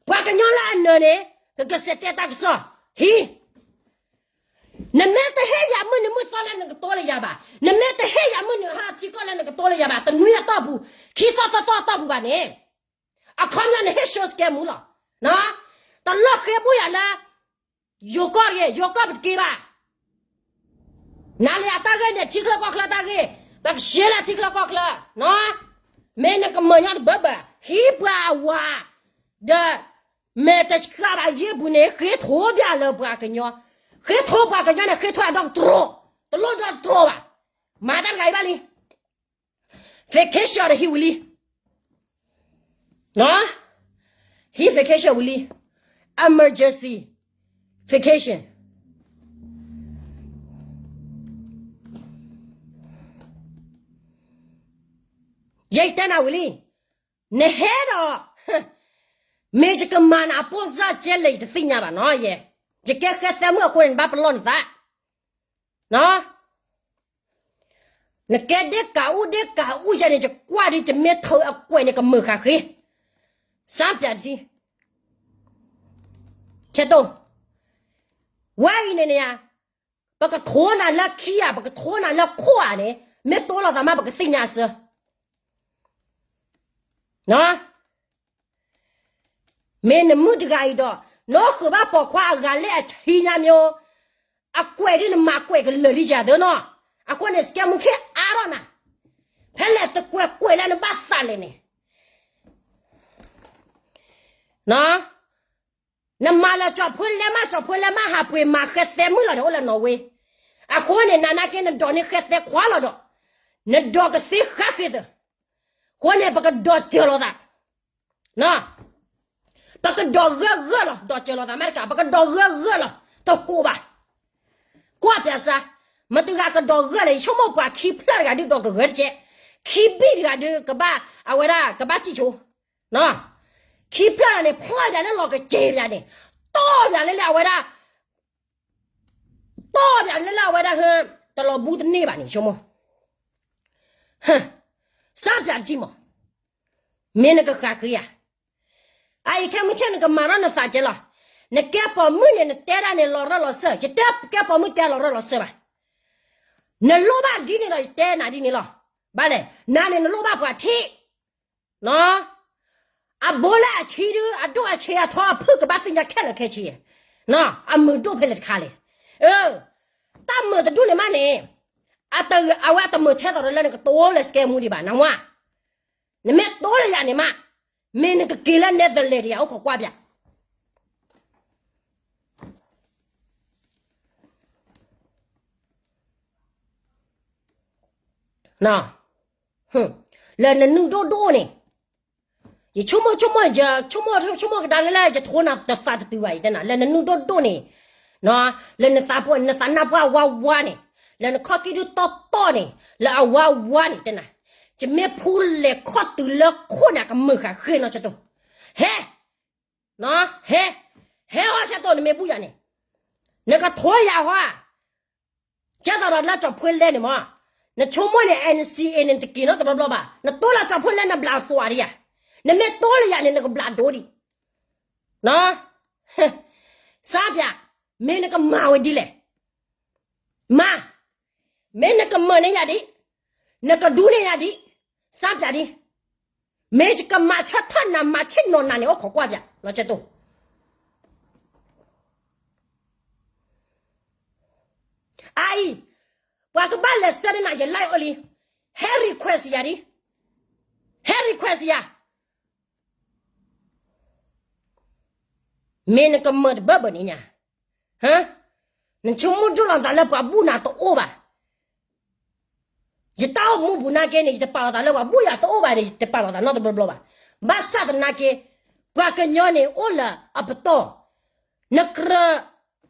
ပှၤကညီလၢအနၢၤန့ၣ် ကကစဲးတဲတၢ်ကစီၣ်, ဟံး နမ့ၢ်တဟ့ၣ်ယၤမုၢ်နံၤမုၢ်သီလၢနကတိၤလၢယၤဘၣ်, နမ့ၢ်တဟ့ၣ်ယၤမုၢ်နံၤဟါထံကီၢ်လၢနကတိၤလၢယၤဘၣ် တနွံအတီၢ်ပူၤ, ခံသီသီသီအတီၢ်ပူၤဘၣ်န့ၣ်, အခီပညီနဟ့ၣ် show စကဲမူလီၤ, တလိၣ်ဃ့ဘူၣ်ယၤလၢ ယိၤကီၢ်တဂ့ၤ, ယိၤကီၢ်ပတက့ၤဘၣ်, နၤလၢအတၢ်ဂ့ၢ်န့ၣ် ထံချၢကီၢ်ချၢတၢ်ဂ့ၢ်, ပကရှဲလၢထံချၢကီၢ်ချၢ, မ့ၢ်နကမၤညီတဘၢဘၢ, ဟံးပှၤအဝၤ, ဒီး မဲာ်တဆှးဘၣ်ယ့ၢ်ပူၤန့ၣ် ဃ့ထိဘၣ်လၢပှၤကညီ, ဃ့ထိပှၤကညီန့ၣ် ဃ့ထိအဒီတြိ, တလိၣ်ဒီတြိဘၣ်, မၤတၢ်တဂၤအံၤဘၣ်လံ vacation ဒီးဟံးဝံၤလံ, ဟံး vacation ဝံၤလံ, emergency vacation, ယတဲနၤဝံၤလံ, နဟဲဒီး, မ့ၢ်ယကမၤနၤအပိၢ်စၢ်ကဲလဲၣ် ယတသ့ၣ်ညါဘၣ်နီၤ, ယကဲဃဲသဲမုၣ်အဃိန့ၣ် နဘၣ်ပလီၢ်နသး နကဲဒ့ကးအူဒ့ကးအူယဲန့ၣ် ယကွၢ်ဒ်ယမ့ၢ်ထုးအကွဲးန့ၣ် ကမုာ်ဃာ်ဃ့, စၢ်ပၠးတထံ, ဆဲးတိၢ်, ဝဲအံၤန့ၣ်န့ၣ်, ပကထိနၤလၢခံဧါ ပကထိနၤလၢခိၣ်ဧါန့ၣ် မ့ၢ်တိလိာ်သးမး ပကသ့ၣ်ညါစၢၤ မ့ၢ်နမုၣ်တဂၤအံၤဒီး, နဃုာ်ဘၣ်ပိာ်ခွါအဂၤလၢအဆံညါမ့ၢ်, အကွဲးဒ်နမၤကွဲးကလၢာ်လံယၤသၢနီၤ, အဃိန့ၣ် စကဲမူခ့အါထီၣ်နၤ, ဖဲလဲၣ်တကွဲးကွဲးလၢနဘၣ်သးလဲၣ်န့ၣ် နမၤလၢကၠီၣ်ဖိလဲမး ကၠီၣ်ဖိလဲမးဟးပှ့ၤမၤဃဲသဲမုၣ်လီၤဒီး အိၣ်လၢနီၣ်ဝ့, အဃိန့ၣ် နၤနာ်က့နဒိးန့ၢ်ဃဲသဲခွါလီၤဒီး, နဒိးကသ့ဃါဃ့သၢ, အဃိန့ၣ် ပကဒိးစၢၤလိာ်သး, ပကဒိးဂၢၢ်ဂၢၢ်လီၤ ဒိးစၢၤလိာ်သးမ့ၢ်တကး ပကဒိးဂၢၢ်ဂၢၢ်လီၤ တဟိးဘၣ် ကွၢ်ပၠးစၢ်, မတဂၤကဒိးဂၢၢ်လဲၣ် ယဆိကမိၣ်ပှၤခံဖျၢၣ်တဂၤဒုးဒိးကဂၢၢ်တကဲ, ခံဘံၣ်တဂၤဒုးကဘၣ် အဝဲဒၣ်ကဘၣ်စံၣ်ဆိ, ခံဖျၢၣ်တဂၤန့ၣ် ဖျၢၣ်ပၠးလၢလီၤကစ့ၤပၠးန့ၣ်, တီၢ်ပၠးလၢလၢအဝဲဒၣ်, တီၢ်ပၠးလၢလၢအဝဲဒၣ်ဟၢ, တလီၤဘူးတန့ၢ်ဘၣ်န့ၣ် ဆိကမိၣ် စၢ်ပၠးတထံၣ်မး, မ့ၢ်နကဃးဃ့ဧါ, အအံၤခဲမုၢ်ဆ့ၣ်နကမၤထီၣ်နသးကဲလီၤ, နကဲပိာ်မုၣ်န့ၣ် နတဲဒၣ်န့ၣ်လီၤရၢၢ်လီၤစၢၢ်, ယတဲကဲပိာ်မုၣ်တဲလီၤရၢၢ်လီၤစၢၢ်ဘၣ်, နလိၣ်ဘၣ်ဒ်န့ၣ်ဒီး ယတဲနၤဒ်န့ၣ်လီၤ, ဘၣ်လဲၣ် နၤန့ၣ်နလိၣ်ဘၣ်ပှၤထံၣ် အဘိလၢအဆံဒုး အဒိၣ်အဆံးအထီအဖုၣ်ကဘၣ်သ့ၣ်ညါခဲလၢာ်ခဲဆ့, အမုာ်ဒိၣ်ဖဲလဲၣ်တခါလဲၣ်, တၢ်မုာ်တဒူၣ်န့ၣ်မးန့ၣ်, အဝဲအတမုာ်ထဲသိးဒီးလၢနကတိၤလၢစကဲမူဒံးဘၣ် နဝါ, နမ့ၢ်တိၤလၢယၤန့ၣ်မး, မ့ၢ်နကက့ၤလၢ Netherlands ယၤ အိၣ်ခိးကွၢ်ပၠး လၢနနုၢ်ဒိၣ်ဒိၣ်န့ၣ်, ယဆိကမိၣ်ဆိကမိၣ် ယဆိကမိၣ်ဆိကမိၣ်ကဒါလၢ ယထိနၤတသးတတုၤဘၣ် ယတဲနၤ လၢနနုၢ်ဒိၣ်ဒိၣ်န့ၣ်, လၢနသးနါပှၢ်အဝါဝါန့ၣ်, လၢနခီၣ်ကံၢ်ဒုတီတီန့ၣ်, လၢအဝါဝါန့ၣ် တဲနၤ, ယမ့ၢ်ဖူလဲၤခီၣ်တုၤလၢခိၣ်န့ၣ် အကမုာ်ဃာ်ဃ့နီၤဆဲးတိၢ်, ဟဲ ဟဲ, ဟဲဟီဆဲးတိၢ် နမ့ၢ်ဘူၣ်ယၤန့ၣ်, နကထိယၤဟီဧါ ကဲသိးဒီးလၢကၠီၤဖှ့လဲၣ်န့ၣ်မး, နဆိကမိၣ်န့ၣ် N C A န့ၣ် တက့ၤနီတဘျီဘျီဘၣ်, နတိလၢကၠီၤဖှ့လဲၣ် နဘျးသွးဒံးဧါ, နမ့ၢ်တိလၢယၤန့ၣ် နကဘျးဒိဒံး, စါပၠး, မ့ၢ်နကမၤဝဲဒ်လဲၣ်, မၤ, မ့ၢ်နကမၤန့ၢ်ယၤဒံး, နကဒူန့ၢ်ယၤဒံး, စါပၠးဒံး, မ့ၢ်ယကမၤဆၢထၢၣ်နၤ မၤဆ့ၣ်နီၤနၤန့ၣ် အိၣ်ခိးကွၢ်ပၠး နီၤဆဲးတိၢ် အအံၤ, ပှၤကဘၣ်လဲၤဆှၢန့ၢ်နၤ ယ live အီၤလံ, ဟဲ request ယၤဒံး, ဟဲ request ယၤ, မ့ၢ်နကမၤတဘၢဘၢန့ၣ်ညါ, နဆိကမိၣ်ဒိၣ်လီၤသးလၢပှၤဘူၣ်နၤတအိၣ်ဘၣ် ယတၢ်အိၣ်မူပူၤနာ်က့န့ၣ် ယတပာ်လီၤသးလၢပှၤဘူၣ်ယၤတအိၣ်ဘၣ်န့ၣ် ယတပာ်လီၤသးနီတဘျီဘျီဘၣ်. ဘၣ်ဆၣ်သနာ်က့ ပှၤကညီန့ၣ်အိၣ်လၢအပတီၢ်, နကြၢး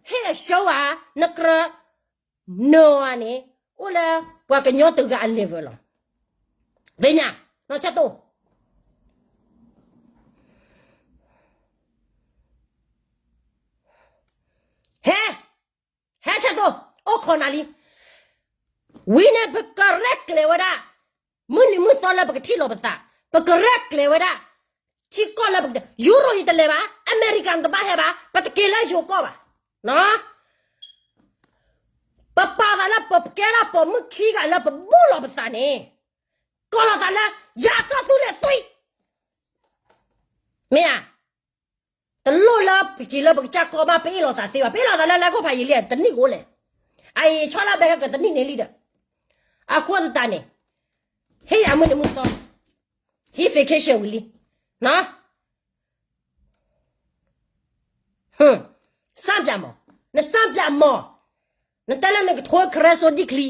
ဟ့ၣ်အဆၢဝဲ, နကြၢးနၢၤဝဲန့ၣ် အိၣ်လၢပှၤကညီတဂၤအ level လီၤ. သ့ၣ်ညါ, နီၢ်ဆၢတိၢ် ဟဲ, ဟဲဆၢတိၢ်, အိၣ်ခိးနၤလံ. ဝံၤန့ၣ် ပကရဲၣ်ကျဲၤဝဲဒၣ် မုၢ်နံၤမုၢ်သီလၢပကထံၣ်လိာ်ပသး, ပကရဲၣ်ကျဲၤဝဲဒၣ် ထံကီၢ်လၢပက, Europe ယတလဲၤဘၣ်, အမဲရကၤနတဘၣ်ဟဲဘၣ်, ပတက့ၤလၢယိၤကီၢ်ဘၣ်. ပပာ်သးလၢပကဲဒၣ်ပိာ်မုၣ်ခံဂၤလၢပဘူၣ်လီၤပသးန့ၣ်, ကိးလီၤသးလၢ ယၤကီၢ်သူလ့ၤသွံၣ်, မ့ၢ်ဧါ. တလိၣ်လၢပက့ၤလၢပကစၢ်ကီၢ်ဘၣ် ပအ့ၣ်လိာ်သးသ့ဘၣ်, ပအ့ၣ်လိာ်သးလၢလၢကီၢ်ဖးယံာ်လံ တနံၣ်ကအိၣ်လဲၣ်. အအံၤဆီလၢဘဲကတနံၣ်န့ၣ်လံဒီး, အဃိသတးန့ၣ် ဟ့ၣ်ယၤမုၢ်နံၤမုၢ်သီ, ဟံး vacation ဝံၤလံ. စၢ်ပၠးမး, နစၢ်ပၠးမး, နတဲလၢနကထိ Christmas ဒ်ချံ,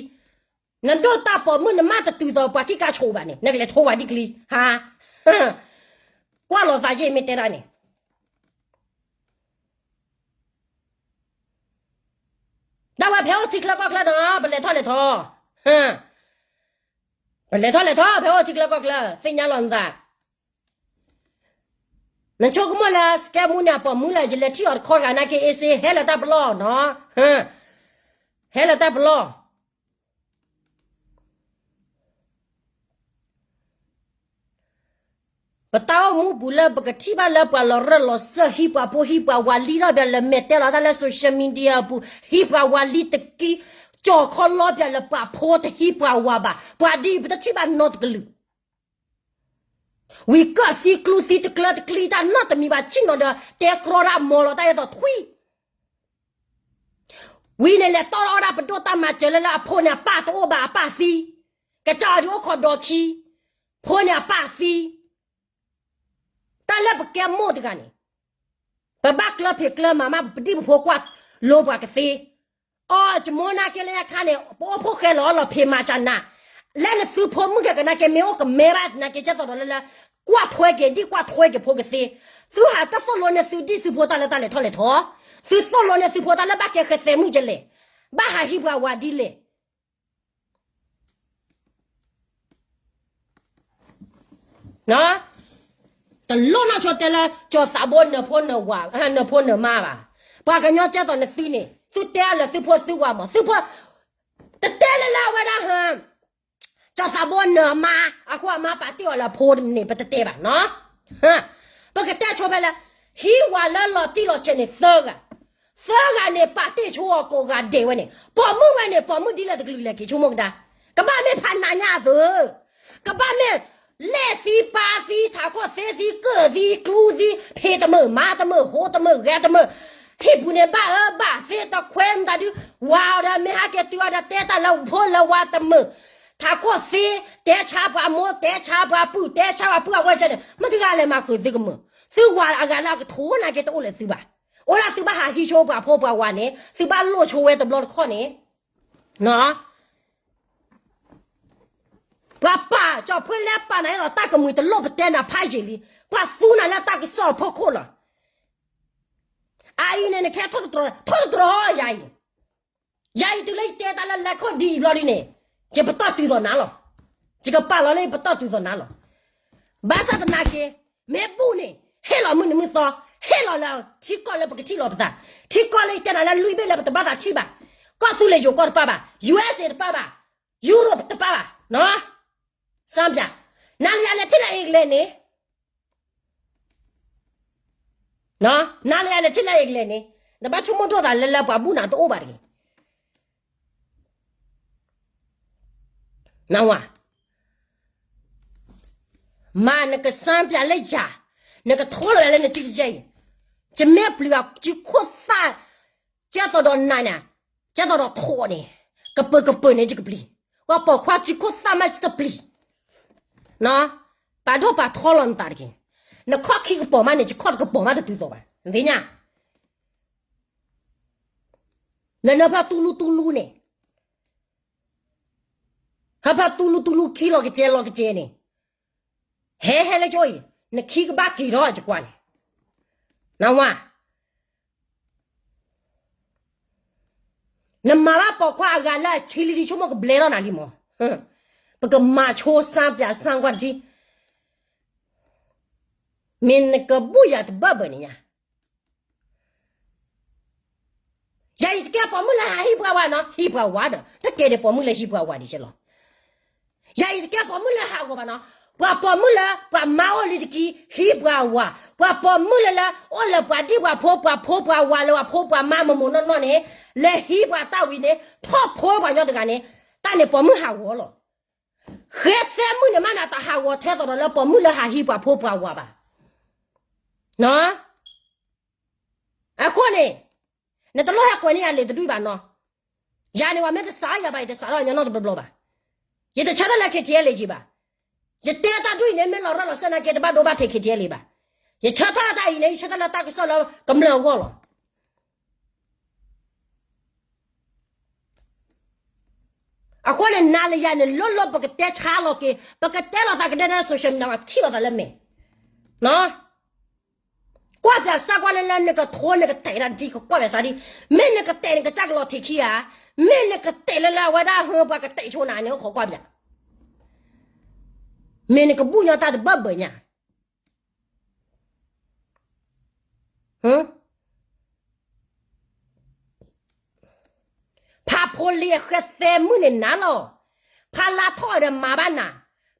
နဒိၣ်တၢ်ပိာ်မုၣ် နမ့ၢ်တတုၤသိးပှၤခံကါဆိးဘၣ်န့ၣ် နကလဲၤထိဝဲဒ်ချံ, ဟါ, ကွၢ်လီၤသးယ့ၢ်မ့ၢ်တဲဒၣ်န့ၣ် ဒၣ်ဝဲဖဲအိၣ်ထံချၢကီၢ်ချၢဒီး ပလဲၤထီၣ်လဲၤထီ, ပလဲၤထီၣ်လဲၤထီ ဖဲအိၣ်ထံချၢကီၢ်ချၢ သ့ၣ်ညါလီၤနသး. နဆိကမိၣ်လၢ စကဲမူန့ၣ် အပိာ်မုၣ်လၢ ယလဲၤထံၣ်အီၤတခီတဂၤနာ်က့ အ့စ့ ဟဲလၢတၢ်ပလီၢ်နီၤ, ဟဲလၢတၢ်ပလီၢ် ပတၢ်အိၣ်မူပူၤလၢပကထံၣ်ဘၣ်လၢပှၤလီၤရၢၢ်လီၤစၢၢ် ဟံးပှၤဖိဟံးပှၤဝၤလံထီၣ်ပၠး လၢမဲာ်တဲလီၤတၢ်လၢ social media အပူၤ ဟံးပှၤဝၤလံတကံ, ကၠီၤခီလီပၠးလၢပှၤဖိတဟံးပှၤဝၤဘၣ်, ပှၤဒ်ပတထံၣ်ဘၣ်နီတကလုာ် ဝံၤကၢၢ်သံကျူသံတကျၢတကျံတၢ်နီတမံၤဘၣ် ဆ့ၣ်နီၤဒီး တဲကြီတၢ်မီၤလီၤတၢ်အဲၣ်တီထွံၣ် ဝံၤန့ၣ်လဲၤတီၢ်အီၣ်ဒၣ်ပဒိၣ်တၢ်မၤစၢၤလၢလၢအဖိန့ၣ် အပၢ်တအိၣ်ဘၣ် အပၢ်သံ, ကစၢ်အီၤဒုးအိၣ်ခိးဒီခံ, ဖိန့ၣ်အပၢ်သံ, တၢ်လၢပကဲမိၢ်တဂၤန့ၣ် ပဘၣ်ကျၢဖံးကျၢမၤမး ပဒံၣ်ပဖိကွၢ်လိပှၤကသ့, အီၣ်ကမိၢ်နာ်က့လၢညါခါန့ၣ် ပအိၣ်ဖှိၣ်ဃဲလီၤအီၣ်လီၤဖံးမၤစၢၤနၤ, လၢနသုဖိမုၣ်ကကနာ်က့ မ့ၢ်အိၣ်ကမဲဘၣ်သနာ်က့ ကဲသိးဒီးလၢလၢ ကွၢ်ထွဲက့ၤ ဒ်ကွၢ်ထွဲက့ၤဖိကသ့, သုဟးတသိၣ်လိန့ၢ်သုဒံၣ်သုဖိတၢ်လၢတၢ်လဲၤထီၣ်လဲၤထီ, သုသိၣ်လိန့ၢ်သုဖိတၢ်လၢဘၣ်ကဲဃဲသဲမုၣ်ကလဲၣ်, ဘၣ်ဟးဟံးပှၤဝၤဒ်လဲၣ် တလိၣ်နီၢ်ဆိတဲလၢ ကၠီၤသးဘိနၢၤဖိနၢၤဝၤ နၢၤဖိနၢၤမါဘၣ်. ပှၤကညီကဲသိးနသုန့ၣ် သုတဲအလၢသုဖိသုဝၤမး သုဖိ တတဲလၢလၢအဝဲဒၣ် ကၠီၤသးဘိနၢၤမါ အဃိအမါပာ်တ့ၢ်အီၤလၢအဖိန့ၣ် ပတတဲဘၣ်နီၤ. ပကတဲဆိဖဲလၢ ဟံးဝၤလၢလီၤတံၢ်လီၤဆဲးန့ၣ်သၢဂၤ, သၢဂၤန့ၣ် ပာ်တ့ၢ်ဆိအီၤကိးဂၤဒဲးဝဲန့ၣ် ပိာ်မုၣ်ဝဲန့ၣ် ပိာ်မုၣ်ဒ်လဲၣ်တကလုာ်လဲၣ် က့ၤဆိကမိၣ်ကဒါ, ကဘၣ်မ့ၢ်ဖးနးညါအသိး ကဘၣ်မ့ၢ် လဲၣ်သံပာ်သံ ထးခိၣ်သ့သံ ကၢၣ်သံ ကျူသံ ဖံးတမုာ် မၤတမုာ် ဟိတမုာ် ဂဲၤတမုာ်, ဟံၣ်ပူၤန့ၣ်ဘၣ်အၢဘၣ်သ့ တခွဲမတၤဒု ဝၤအီၤဒီး မ့ၢ်ဟဲက့ၤတုၤအီၤဒီး တဲတၢ်လၢဖိလၢဝၤတမုာ်, ထးခိၣ်သ့, တဲဆါပှၤမိၢ်, တဲဆါပှၤပုၢ်, တဲဆါပှၤပုၢ်အဝဲၢ်ဆဲန့ၣ် မ့ၢ်တဂၤလဲၤမၤဃုာ်သုကမုာ်. သုဝၤအဂၤလၢအကထိနာ်က့တအိၣ်လၢသုဘၣ်. အိၣ်ဒၣ်သုဘၣ်ဟးဟံးဆိပှၤဖိပှၤဝၤန့ၣ် သုဘၣ်လိၣ်ဆိဝဲတဘျီတခီၣ်န့ၣ် ပှၤပာ်ကၠီၤဖှ့လဲပာ်နၤအသိး တၢ်ကမှံၤတလိၣ်ပတဲနၤဖးယံာ်လံ. ပှၤသူနၤလၢတၢ်ကစီၣ်အဖီခိၣ်လီၤ. အအံၤန့ၣ် နကဲထိၣ်သတြီၤ, ထိၣ်သတြီၤယၤအံၤ, ယၤအံၤတုၤလၢယတဲတၢ်လၢလဲၤခိၣ်ဒ်အံၤဘျီဒ်န့ၣ် ယပတီၢ်တုၤသိးနၤလီၤ. ယကပာ်လီၤလၢယပတီၢ်တုၤသိးနၤလီၤ. ဘၣ်ဆၣ်သနာ်က့ မ့ၢ်ဘူၣ်န့ၣ် ဟ့ၣ်လီၤမုၢ်နံၤမုၢ်သီ, ဟ့ၣ်လီၤလၢထံကီၢ်လၢပကထံၣ်လိာ်ပသး, ထံကီၢ်လၢယတဲနၤလၢလွံၢ်ဘ့ၣ်လၢပတဘၣ်သးထံၣ်ဘၣ်. ကီၢ်သူလ့ၤယိၤကီၢ်တပၣ်ဘၣ်, ယူအ့စ့တပၣ်ဘၣ်, ယူရိးတပၣ်ဘၣ်. စၢ်ပၠး, နၤလၢယၤလဲၤထံၣ်လၢအ့ကလဲန့ၣ် နၤလၢယၤလဲၤထံၣ်လၢအ့ကလဲန့ၣ် နဘၣ်ဆိကမိၣ်ဒိၣ်သးလၢလၢပှၤဘူၣ်နၤတအိၣ်ဘၣ်တဂ့ၤ. နဝၤ, မၤနကစၢ်ပၠးလၢယၤ, နကထီလီၤယၤလၢနစုကယဲၢ်အံၤ, ယမ့ၢ်ပျံၤအီၤစုခိၣ်သၣ်, ကဲသိးဒီးနၤန့ၣ်, ကဲသိးဒီးထိၣ်န့ၣ်, ကပၢၤကပၢၤန့ၣ်ယကပျံၤ, ပှၤပိာ်ခွါစုခိၣ်သၣ်မးယတပျံၤ. ပာ်ဒိၣ်ပာ်ထီလီၤနသးတက့ၢ်. နခီၣ်ခံကပီၤမးန့ၣ် ယခီၣ်တကပီၤမးတတုၤသိးဘၣ်. နသ့ၣ်ညါ နနၢဖၢတူလူတူလူန့ၣ်, ဟၢဖၢတူလူတူလူခံလီၤကစဲလီၤကစဲန့ၣ်, ဟဲဟဲလၢကၠိအံၤ, နခံကဘၣ်က့ၤထီၣ်ယကွၢ်န့ၣ်, နဝၤ, နမၤဘၣ်ပိာ်ခွါအဂၤလၢအဆံလံဒံဆိကမိၣ်ကဘျဲထီၣ်နၤလံမး, ပကမၤဆိစၢ်ပၠးစၢ်ကွၢ်တထံ, မ့ၢ်နကဘူၣ်ယၤတဘၣ်ဘၣ်န့ၣ်ညါ ယၤအံၤတကဲပိာ်မုၣ်လၢဟးဟံးပှၤဝၤနီၤ, ဟံးပှၤဝၤဒီး တကဲဒံးပိာ်မုၣ်လၢဟံးပှၤဝၤဒံးစဲလီၤ. ယၤအံၤတကဲပိာ်မုၣ်လၢဟးဂီၤဘၣ်နီၤ, ပှၤပိာ်မုၣ်လၢပှၤမါအိၣ်လံတက့ၢ် ဟံးပှၤဝၤ, ပှၤပိာ်မုၣ်လၢလၢ အိၣ်လၢပှၤဒံၣ်ပှၤဖိပှၤဖိပှၤဝၤလၢပှၤဖိပှၤမါမိၢ်မိၢ်နီၢ်နီၢ်န့ၣ်, လဲၤဟံးပှၤတၢ်ဝံၤန့ၣ် ထီၣ်ဖိပှၤညီတဂၤန့ၣ်, တၢ်န့ၣ်ပိာ်မုၣ်ဟးဂီၤလီၤ. ဃဲသဲမုၣ်န့ၣ်မးန့ၣ် တဟးဂီၤထဲသိးဒီးလၢပိာ်မုၣ်လၢဟးဟံးပှၤဖိပှၤဝၤဘၣ်. အဃိန့ၣ် နတလိၣ်ဟဲကွဲးန့ၢ်ယၤလံာ်တဒူၣ်ဘၣ်နီၤ. ယၤန့ၣ် ပှၤမ့ၢ်တစးယၤဘၣ် ယတစးထီၣ်ညီနီတဘျီဘျီဘၣ်. ယတဆၢထၢၣ်လၢ KTLA ဘၣ်. ယတဲတၢ်ဒူၣ်အံၤန့ၣ် မ့ၢ်လီၤရၢၢ်လီၤစၢၤနာ်က့ တဘၣ်ဒိဘၣ်ထံး KTLA ဘၣ်. ယဆၢထၢၣ်တၢ်အံၤန့ၣ် ယဆၢထၢၣ်လၢတၢ်ကစီၣ်လၢကမျၢၢ်အဂီၢ်လီၤ. အဃိန့ၣ် နၤလၢယၤန့ၣ် လိၣ်လိၣ်ပကတဲဆါလီၤက့ၤ, ပကတဲလီၤသးကဒဲဒဲ social media ပထံၣ်လိာ်သးလၢမဲာ်. ကွၢ်ပၠးစၢ်ကွၢ်လၢလၢနကထိနကတဲာ်ဒ်ကကွၢ်ပၠးစၢ်ဒ်, မ့ၢ်နကတဲာ်နကစၢ်ကလီၤထံးခံဂၤ, မ့ၢ်နကတဲာ်လၢလၢအဝဲဒၣ်ဟၢပှၤကတဲာ်ဆိနၤန့ၣ် အိၣ်ခိးကွၢ်ပၠး, မ့ၢ်နကဘူၣ်ညီတၢ်တဘၢၣ်ဘၢၣ်ညါ ဖးဖိလံၤအဃဲသဲမုၣ်န့ၣ်နၤလီၤ. ဖးလါထီၣ်ဒီးမၤဘၣ်နၤ,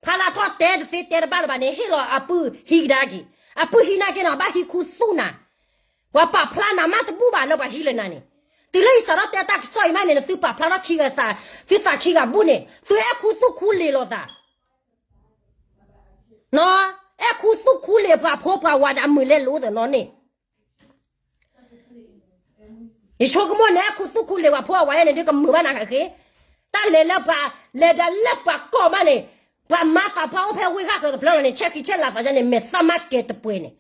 ဖးလါထီၣ်တဲတသ့တဲတဘၣ်လၢၤဘၣ်န့ၣ် ဟ့ၣ်လီၤအပုၢ်ဟံးကဒါက့ၤ, အပုၢ်ဟံးနာ်က့န့ၣ် ဘၣ်ဟံးခူသူၣ်နၤ, ပှၤပာ်ဖျါနၤမးတဘူၣ်ဘၣ်လၢပှၤဟံးလၢနၤန့ၣ်, တုၤလၢယစးထီၣ်တဲတၢ်ကစီၣ်အံၤမးန့ၣ် နသုပာ်ဖျါထီၣ်ခံဂၤသး, သုသးခံဂၤဘူၣ်န့ၣ် သုအဲၣ်ခူသူၣ်ခူလ့ၤလိာ်သး အဲၣ်ခူသူၣ်ခူလ့ၤပှၤဖိပှၤဝၤဒီးအမုာ်လဲၤလိာ်သးနီၢ်န့ၣ်, ယဆိကမိၣ်န့ၣ် အဲၣ်ခူသူၣ်ခူလ့ၤပှၤဖိအဝၤယဲန့ၣ် ဒ်ကမုာ်ဘၣ်နၤက့ၤ, တၢ်လဲၤလၢပှၤ, လဲၤဘၣ်လၢပှၤကီၢ်မးန့ၣ်, ပှၤမၤသးပှၢ်အိၣ်ဖဲဝ့ၢ်ဃၣ်ဃၢၤတဖျၢၣ်လီၤန့ၣ် ဆဲးဃံဆဲးလၤသးယဲန့ၣ် မဲာ်သၣ်မးကဲတပှဲၤန့ၣ်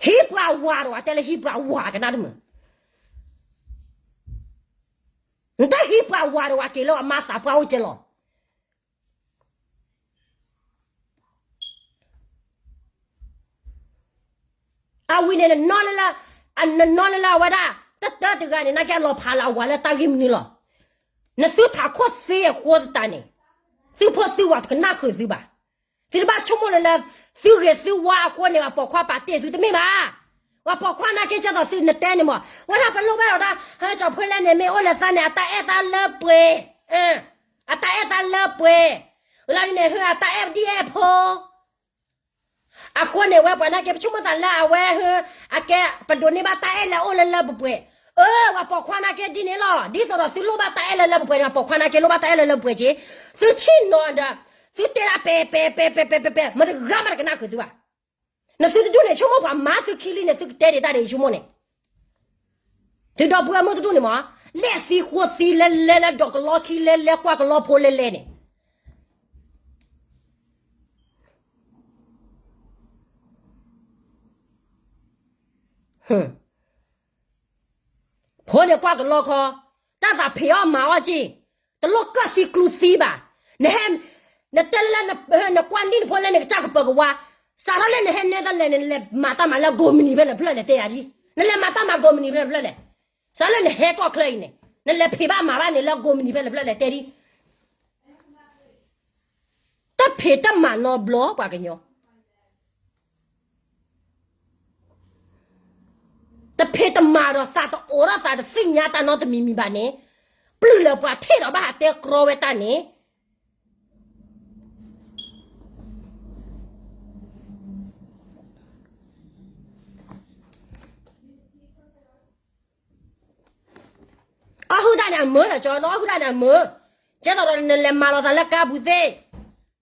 ဟံးပှၤဝၤဒီး တဲလၢဟံးပှၤဝၤကနၣ်တမုာ်, နတဟံးပှၤဝၤဒီး အက့ၤလၢအမၤသးပှၢ်အိၣ်ကဲလီၤ. အဝံၤန့ၣ် နနီၢ်လၢလၢ, နနီၢ်လၢလၢအဝဲဒၣ် တတၢတဂၤန့ၣ် နာ်က့အလီၤဖးလၢအဝၤလၢတၢ်ဂ့ၢ်မနုၤလီၤ. နသုထးခိၣ်သ့အဃိသတးန့ၣ်, သုဖိသုဝၤတကနၣ်ဃုာ်သုဘၣ်. သုတဘၣ်ဆိကမိၣ်လၢလၢ သုဂ့ၤသုဝါအဃိန့ၣ် ပှၤပိာ်ခွါပာ်တ့ၢ်သုတမ့ၢ်ဘၣ်. ပှၤပိာ်ခွါနာ်က့ ကဲသိးသုနတဲန့ၣ်မး, ဝဲဒၣ်ပလိၣ်ဘၣ်အီၤဒၣ် ဟဲကၠီၤဖှဲလဲၣ်န့ၣ် မ့ၢ်အိၣ်လၢသးန့ၣ် အတၢ်အဲၣ်သးလၢပှဲၤ, အတၢ်အဲၣ်သးလၢပှဲၤ, ဝဲလၢန့ၣ် ဟဲအတၢ်အဲၣ်ဒ်အဲၣ်ဖိ အဃိန့ၣ် ဝဲပှၤနာ်က့ ပဆိကမိၣ်သးလၢအဝဲဟဲ, အကဲ ပဒိးန့ၢ်ဘၣ်တၢ်အဲၣ်လၢအိၣ်လၢလၢပှဲၤပှဲၤ, အၢ ပှၤပိာ်ခွါနာ်က့ဒ်န့ၣ်လီၤ. ဒ်သိးဒီးသုလိၣ်ဘၣ်တၢ်အဲၣ်လၢလၢပှဲၤပှဲၤန့ၣ် ပှၤပိာ်ခွါနာ်က့လိၣ်ဘၣ်တၢ်အဲၣ်လၢလၢပှဲၤပှဲၤက့ၤ, သုဆ့ၣ်နီၤဒီး သုတဲဒၣ်ပဲာ်ပဲာ်ပဲာ်ပဲာ်ပဲာ်ပဲာ်ပဲာ် မတဂၤမးတကနၣ်ဃုာ်သုဘၣ်. နသုတဒူၣ်န့ၣ် ဆိကမိၣ်ပှၤမၤသုခံလံန့ၣ် သုကတဲဒံးတၢ်ဒ်အံၤဆိကမိၣ်န့ၣ်, သုဒီပုၢ်ဝဲၢ်မုၣ်တဒူၣ်န့ၣ်မး, လဲၤသံဃိသံလဲၤလဲၤလၢဒိးကလီခံလဲၤလဲၤကွၢ်ကလီဖိလဲၤလဲၤန့ၣ် ဖိန့ၣ်ကွၢ်ကလီခီ, တၢ်သးဖံးအီၣ်မၤအီၣ်က့ၢ်, တလိၣ်ကၢၣ်သံကျူသံဘၣ်. နဟဲ, နတဲလၢ နကွၢ်နံၣ်နဖိလဲၣ်နကစၢ်ကပၢၤကဝါ, စးထီၣ်လၢနဟဲနဲဒ်လဲၣ် နလဲၤမၤတၢ်မၤလၢကိးမုၢ်နံၤဖဲလဲၣ်ဖျၢၣ်လဲၣ် တဲယၤဒ်, နလဲၤမၤတၢ်မၤကိးမုၢ်နံၤဖဲလဲၣ်ဖျၢၣ်လဲၣ်, စးလၢနဟဲကီၢ်ချၢအံၤန့ၣ် နလဲၤဖံးဘၣ်မၤဘၣ်န့ၣ်လၢကိးမုၢ်နံၤဖဲလဲၣ်ဖျၢၣ်လဲၣ် တဲဒ် တၢ်ဖံးတၢ်မၤနီတဘျီပှၤကညီ, တဖံးတမၤဒီးသးတအိးထီၣ်သးတသ့ၣ်ညါတၢ်နီတမံၤမံၤဘၣ်န့ၣ်, ပျုၢ်လၢပှၤထံၣ်ဒီးဘၣ်ဟးတဲကြီဝဲတၢ်န့ၣ် အီၣ်ဟုၣ်တၢ်န့ၣ်အမုာ်ဒီးကၠီ, နအီၣ်ဟုၣ်တၢ်န့ၣ်အမုာ်, ကဲသိးဒီးနလဲၤမၤလီၤသးလၢကါပူၤသ့ၣ်,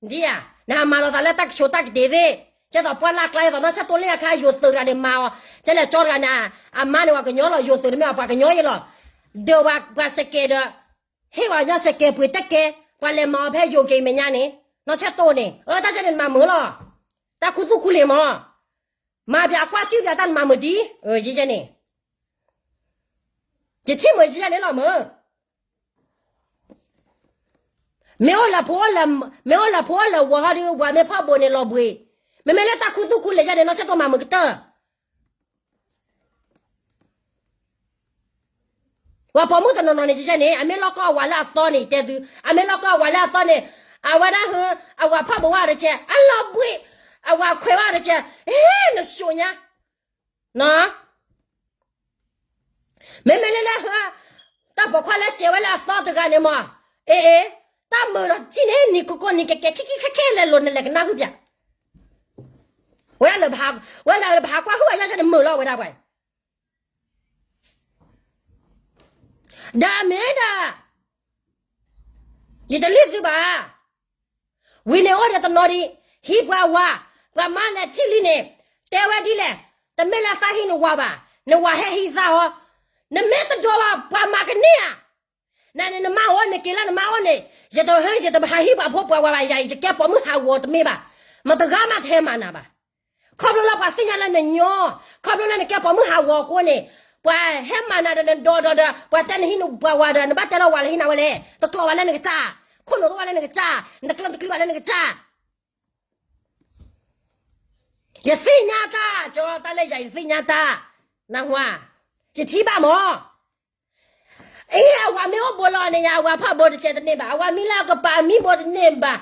ဒ်ဧါ, နဟးမၤလီၤသးလၢတၢ်ကဆိးတၢ်ကတ့ၤသ့ၣ်, ကဲသိးပှၢ်လၢ်ကျါ ယသိးနီၢ်ဆဲၣ်တိၢ်လၢယခါယိၤသုးတဂၤန့ၣ်မၤအီၤ, ကဲလဲၣ်ကၠီတဂၤန့ၣ်, အမါန့ၣ်ပှၤကညီလီၤ, ယိၤသုးတမ့ၢ်အီၤပှၤကညီအံၤလီၤ, ဒီးပှၤစကဲးဒီး, ဟ့ၣ်ပှၤကညီစကဲးပှ့ၤတကဲ, ပှၤလဲၤမၤအီၤဖဲယိၤက့ၤမဲာ်ညါန့ၣ်, နီၢ်ဆဲၣ်တိၢ်န့ၣ်, အတၢ်ဆဲန့ၣ်နမၤမုာ်လီၤ, တၢ်ခူသူၣ်ခူလံာ်မး မၤပၠးအကွၢ်စုပၠးတၢ်နမၤမုာ်ဒ်, ယဲန့ၣ်, ယထံၣ်မုာ်ယဲန့ၣ်လီၤမုာ်, မ့ၢ်အိၣ်လၢဖိ, မ့ၢ်အိၣ်လၢဖိအိၣ်လၢဝၤဟီဒီး ဝၤမ့ၢ်ဖီၣ်ဘိးန့ၣ်လီၤဘှံး, မ့မ့ၢ်လၢတၢ်ခူသူၣ်ခူလံာ်ယဲန့ၣ် နီၢ်ဆဲၣ်တိၢ်မၤမုာ်ကတၢၢ် ပှၤပိာ်မုၣ်တနီၤနီၤန့ၣ် ကန့ၣ် အမ့ၢ်လီၢ်ကီၢ်အဝၤလၢအသီန့ၣ် ယတဲသု, အမ့ၢ်လီၢ်ကီၢ်အဝၤလၢအသီန့ၣ်, အဝဲဒၣ်ဟ, အဝၤဖီၣ်ဘိးဝဲတကဲ, အလီၤဘှံး, အဝၤခွဲးဝဲတကဲ, ဟ့ၣ်နၡိညါ, မ့မ့ၢ်လၢလၢဟ, တၢ်ပိာ်ခွါလၢစဲးဝဲလၢအသီတဂၤန့ၣ်မး, အ့ၣ်, တၢ်မုာ်ဒီးကံၣ်န့ၣ် နံၤကိကိၢ်နံၤကဲကဲခံခံခဲခဲလဲၤလိၤ နလဲၤကနၣ်ဃုာ်ပၠး, ဝဲ, ဝဲလၢပဟးကွၢ်ဟုၣ်အယါန့ၣ် မုာ်လီၤဝဲဒၣ်ပှၤ, ဒီးအမ့ၢ်ဒၣ်, ယတလံၣ်သုဘၣ်, ဝံၤန့ၣ်အိၣ်ဒီးတနီၤဒံး, ဟံးပှၤဝၤ, ပှၤမါလဲၤထံၣ်လံန့ၣ်, တဲဝဲဒ်လဲၣ်, တမ့ၢ်လၢသးဟံးနဝၤဘၣ်, နဝၤဟဲဟံးသးဟီ, နမ့ၢ်တဒိးဘၣ် ပှၤမၤကန့ၢ်ဧါ, နန့ၣ်နမါအိၣ် နက့ၤလၢနမါအိၣ်န့ၣ်, ယတဟ, ယတဟးဟံးပှၤဖိပှၤဝၤဘၣ်, ယၤအံၤ ယကဲပိာ်မုၣ်ဟးဂီၤတမ့ၢ်ဘၣ်, မတဂၤမးတဟဲမၤနၤဘၣ်, ခီဖျိလၢပှၤသ့ၣ်ညါလၢနညီ, ခီဖျိလၢနကဲပိာ်မုၣ်ဟးဂီၤအဃိန့ၣ်, ပှၤဟဲမၤနၤဒီးနဒိးဒီးဒီး ပှၤတဲနဟံးနပှၤဝၤဒီး နဘၣ်တဲလီၤဝၤလၢဟံးနၤဝဲလဲၣ်, တကျိးဘၣ်လၢနကစၢ်, ခိၣ်နူာ်တအိၣ်ဘၣ်လၢနကစၢ်, နတကျၢၢ်တကျံးဘၣ်လၢနကစၢ်, ယသ့ၣ်ညါတၢ်, ကၠီတၢ်လၢယၤ ယသ့ၣ်ညါတၢ်, နၢ်ဟူဧါ, ယထံၣ်ဘၣ်မး, အ့ၣ် အဝၤမ့ၢ်အိၣ်ဘိလီၤန့ၣ်ယၤ အဝၤဖီၣ်ဘိတကဲတန့ၢ်ဘၣ်, အဝၤမံလၢအကပၤအမံဘိတန့ၢ်ဘၣ်,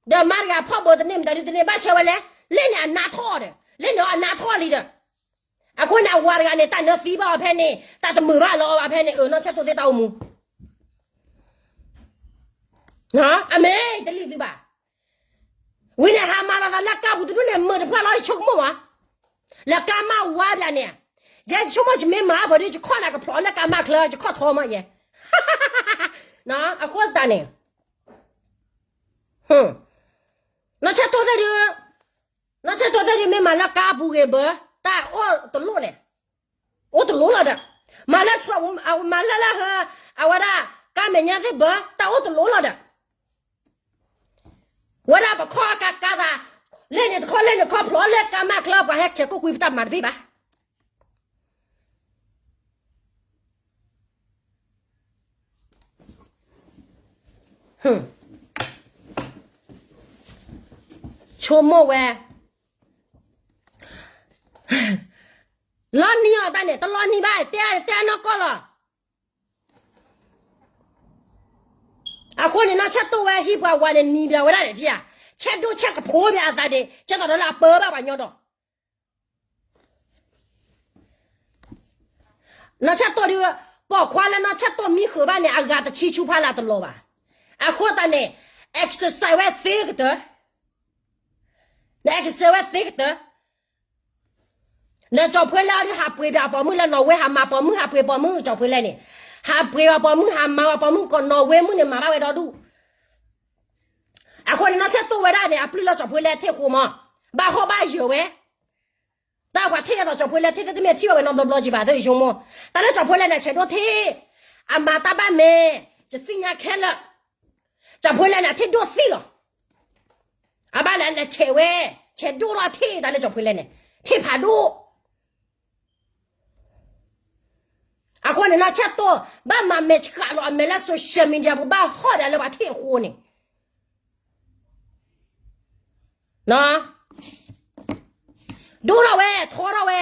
ဒီးမါတဂၤဖီၣ်ဘိတန့ၢ်မတၤဒုတန့ၢ် ဘၣ်ဆၣ်ဝဲလဲၣ်, လၢန့ၣ်အနးထီၣ်ဒီး, လၢန့ၣ်အနးထီၣ်လံဒီး, အဃိန့ၣ် အဝၤတဂၤန့ၣ် တၢ်နၢသံဘၣ်အီၤဖဲန့ၣ်, တၢ်တမုာ်ဘၣ်လီၤအီၤဘၣ်ဖဲန့ၣ်, အၢ နီၢ်ဆဲၣ်တိၢ်သ့ၣ်တၢ်အိၣ်မူ အမ့ၢ် တလံၣ်သုဘၣ်, ဝံၤန့ၣ် ဟးမၤလီၤသးလၢကါပူၤတဒူၣ်န့ၣ် မုာ်တဖျၢၣ်လီၤ ယဆိကမိၣ်မး, လၢကါမၢ်ဝါဘၣ်န့ၣ်, ယဲယဆိကမိၣ်ယမ့ၢ်မၤအါဘၣ်ဒီး ယခီၣ်နၤကဖျိးလၢကါမၢ်ချၢ ယခီၣ်ထီမးယဲ, အဃိသတးန့ၣ်, နီၢ်ဆဲၣ်တိၢ်သ့ၣ်ဒုး, နီၢ်ဆဲၣ်တိၢ်သ့ၣ်ဒုး မ့ၢ်မၤလၢကါပူၤဂ့ၤဘၢ, တၢ်အိၣ်တလိၣ်လဲၣ်, အိၣ်တလိၣ်လီၤဒီး, မၤလၢ, မၤလၢလၢဟ, အဝဲဒၣ်, ကါမဲာ်ညါသ့ၣ်ဘၢ, တၢ်အိၣ်တလိၣ်လီၤဒီး, ဝဲဒၣ်ပခီၣ်အကါကါသး, လၢန့ၣ်တခီလၢန့ၣ်ခီဖျိလၢကါမၢ်ချၢ ပှၤဟဲဆဲးကိးကွံာ်ပတၢ်မၤတဘ့ၣ်ဘၣ် ဆိကမိၣ်ဝဲ, လီၤနံၤအီၤတၢ်န့ၣ် တလီၤနံၤဘၣ် တဲတဲနီၢ်ကီၢ်လီၤ. အဃိန့ၣ် နီၢ်ဆဲၣ်တိၢ်ဝဲဟံးပှၤဝၤန့ၣ် နံၤဘၣ်ဝဲဒၣ်န့ၣ် ဆဲးဒိၣ်ဆဲးကဖိးဘၣ်အသးဒၣ် ဆဲးသးဒီးလၢအပၢဘၣ်ပှၤညီဒီး နီၢ်ဆဲၣ်တိၢ်ဒုး ပိာ်ခွါလၢနီၢ်ဆဲၣ်တိၢ်မံဃုာ်ဘၣ်န့ၣ် အဂၤတဆံဆူဖးလၢတလီၤဘၣ်. အဃိသတးန့ၣ် exercise ဝဲသ့ကတၢၢ်, exercise ဝဲသ့ကတၢၢ်. လၢကၠီၤဖှ့လဲၣ်အီၤဒုး ဟးပှ့ၤဘၣ်ပိာ်မုၣ်လၢနီၣ်ဝ့ ဟးမၤပိာ်မုၣ် ဟးပှ့ၤပိာ်မုၣ် ကၠီၤဖှ့လဲၣ်န့ၣ်, ဟးပှ့ၤဘၣ်ပိာ်မုၣ် ဟးမၤဘၣ်ပိာ်မုၣ် ကီးနီၣ်ဝ့မုၣ်န့ၣ် မၤဘၣ်ဝဲဒီဒူၣ်. အဃိန့ၣ် နီၢ်ဆဲၣ်တိၢ်ဝဲဒၣ်န့ၣ် အပျုၢ်လၢကၠီၤဖှ့လဲၣ်ထံၣ်အဃိမး, ဘၣ်ဟီၣ်ဘၣ်ယၢၤဝဲ တၢ်ပှၤထံၣ်အသိး ကၠီၤဖှ့လဲၣ်ထံၣ်တမ့ၢ်ထံၣ်ဘၣ်ဝဲနီတဘျီဘျီကံဘၣ် သ့ၣ်ယဆိကမိၣ်, တၢ်လၢကၠီၤဖှ့လဲၣ်န့ၣ် ဆဲးဒိၣ်ထံၣ်, အမၤတၢ်ဘၣ်မ့ၢ်, ယသ့ၣ်ညါခဲလၢာ်, ကၠီၣ်ဖိလဲန့ၣ် အထံၣ်ဒိၣ်သံလီၤ, အဘၣ်လဲၤလဲၤဆဲးဝဲ, ဆဲးဒိၣ်ထီၣ်ထံၣ်တၢ်လၢကၠီၣ်ဖိလဲန့ၣ်, ထံၣ်ဖးဒိၣ် အဃိန့ၣ် နီၢ်ဆဲၣ်တိၢ် ဘၣ်မၤမဲာ်ဆှးလီၤအမဲာ်လၢ social media ပူၤ ဘၣ်ဟီၣ်ဒၣ်လၢပှၤထံၣ်အဃိန့ၣ်, ဒိၣ်ထီၣ်ဝဲ ထီထီၣ်ဝဲ,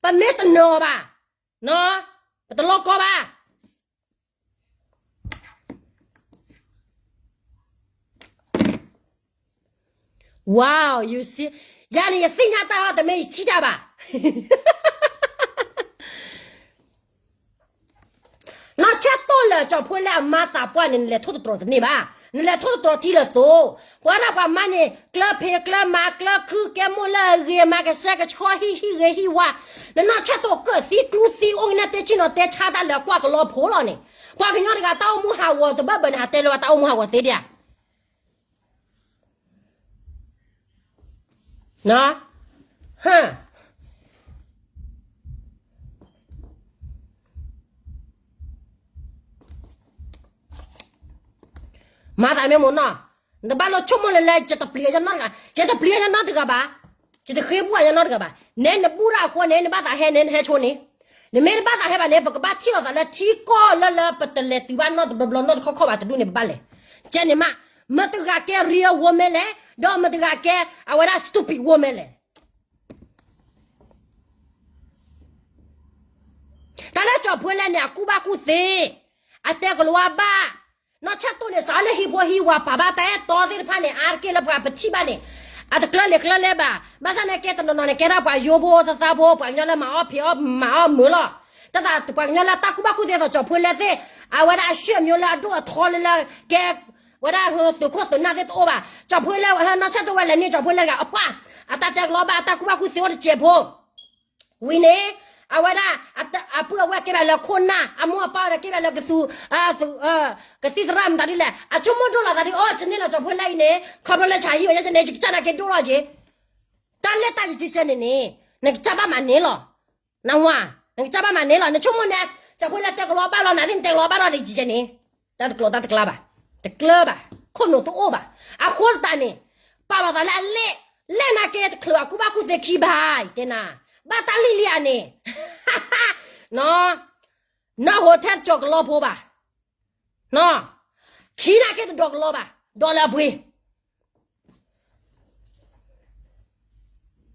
ပမ့ၢ်တနၢၤအီၤဘၣ်, ပတလီကီဘၣ်. Wow, you see, ယၤန့ၣ် ယသ့ၣ်ညါတၢ်အီၤ တမ့ၢ်ယထံၣ်တၢ်ဘၣ်. နီၢ်ဆဲၣ်တိၢ်လၢကၠီၣ်ဖိလဲအမါသးပှၢ်န့ၣ် နလဲၤထိၣ်သတြီၤတန့ၢ်ဘၣ်, နလဲၤထိၣ်သတြီၤထံလၢသိး, ပှၤဒၣ်ပှၤမါန့ၣ် ကျၢဖံးကျၢမၤ ကျၢခုကဲမိၢ်လၢအဂ့ၤ မၤကဆှဲကဆှီ ဟံၣ်ဟံၣ်ဂ့ၤဟံၣ်ဝါ, နနီၢ်ဆဲၣ်တိၢ်ကၢၣ်သံကျူသံ အိၣ်ကနဲၣ်တဲဆ့ၣ်နီၤ တဲဆါတၢ်လၢအကွၢ်ကလီဖိလီၤန့ၣ်, ပှၤကညီတဂၤတၢ်အိၣ်မူဟးဂီၤတဘၣ်ဘၣ်န့ၣ် ဟးတဲလၢၤဘၣ်တၢ်အိၣ်မူဟးဂီၤသ့ဒံးဧါ. မၤသးမ့ၢ်မိၢ်နီၢ်, နတဘၣ်လိၣ်ဆိကမိၣ်လၢ လၢယတပျံၤအညီနီတဂၤ, ယတပျံၤအညီနီတဂၤဘၣ်, ယတဃ့ဘူၣ်အညီနီတဂၤဘၣ်, နဲနဘူၣ်ဒၣ်အဃိန့ၣ် နဘၣ်သးဟဲန့ၣ် နဟဲဆိန့ၣ်, နမ့ၢ်တဘၣ်သးဟဲဘၣ်န့ၣ် ပကဘၣ်ထံၣ်လိာ်သးလၢထံကီၢ်လၢလၢပတလဲၤတုၤဘၣ်နီတဘျီဘျီနီတခီခီဘၣ်တဒူၣ်န့ၣ် ပဘၣ်လဲၤ, ကဲန့ၣ်မး, မတၤတဂၤကဲ real woman လဲၣ်, ဒီးမတၤတဂၤကဲ အဝဲဒၣ် stupid woman လဲၣ်. တၢ်လၢကၠီၣ်ဖိလဲန့ၣ် အကူၣ်ဘၣ်ကူၣ်သ့, အတဲကလိၤဝါဘၣ်, နီၢ်ဆဲၣ်တိၢ်န့ၣ် စးလၢဟံၣ်ဖိဟံၣ်ဝါပာ်ဘၣ်တၢ်အဲၣ်တီသ့ၣ်တဖၣ်န့ၣ် အါတက့ၢ်လၢပှၤပထံၣ်ဘၣ်န့ၣ်, အတကျၢၤလၢၤကျၢၤလဲၣ်ဘၣ်, ဘၣ်ဆၣ်န့ၣ်ကဲတနီၤနီၤန့ၣ် ကဲဒၣ်ပှၤယိဖိသးဖိ ပှၤကညီလၢမၤအီၣ်ဖံးအီၣ်မၤအီၣ်မုာ်လီၤ, တၢ်ပှၤကညီလၢတၢ်ကူၣ်ဘၣ်ကူၣ်သ့သိးကၠီၣ်ဖိလဲသ့ၣ်, အဝဲဒၣ်အဆွေမျိုးလၢအဒိၣ်အထီလၢလၢကဲ ဝဲဒၣ်သုးခိၣ်သုးနၢ်သ့ၣ်တအိၣ်ဘၣ်, ကၠီၣ်ဖိလဲ နီၢ်ဆဲၣ်တိၢ်ဝဲလဲၤန့ၢ်ကၠီၣ်ဖိလဲတဂၤ အပှၢ်, အတၢ်တဲကလိၤဘၣ်အတၢ်ကူၣ်ဘၣ်ကူၣ်သ့အိၣ်တစဲးဖိ ဝံၤန့ၣ်, အဝဲဒၣ်, အပုၢ်အဝဲၢ်ကဲဘၣ်လၢခိၣ်နၢ်, အမိၢ်အပၢ်ဝဲဒၣ်ကဲဘၣ်လၢကသူ, ကသံၣ်သရၣ်မတၤဒ်လဲၣ်, အဆိကမိၣ်ဒိၣ်လီၤသးဒ် အိၣ် ယန့ၢ်လီၤကၠီၣ်ဖိလဲအံၤန့ၣ် ခီဖျိလၢဆါဟံၣ်ဝဲယန့ၣ် ယကစၢ်နာ်က့ဒိၣ်ထီၣ်က့ၤ, တၢ်လၢတၢ်ယကကဲန့ၣ်န့ၣ်, နကစၢ်ဘၣ်မၤန့ၢ်လီၤ, နဝၤ, နကစၢ်ဘၣ်မၤန့ၢ်လီၤ, နဆိကမိၣ်န့ၣ်, ကၠီၣ်ဖိလဲတဲကလိၤဘၣ်လီၤနၤသ့ၣ် နတဲကလိၤဘၣ်လီၤန့ၣ် ယန့ၣ်, တၢ်တကျိၤတၢ်တကျါဘၣ်, တကျၢၤဘၣ်, ခိၣ်နူာ်တအိၣ်ဘၣ်, အဃိသတးန့ၣ်, ပာ်လီၤသးလၢအလဲၣ်, လဲၣ်နာ်က့တချုးအကူၣ်ဘၣ်ကူၣ်သ့ခံဘၣ် ယတဲနၤ, ဘၣ်တၢ်လံၣ်လံအန့ၣ်, နဟိထဲတကၠီၤကလီဖိဘၣ်, ခံနာ်က့တဒီးကလီဘၣ်, ဒီးလၢအပှ့ၤ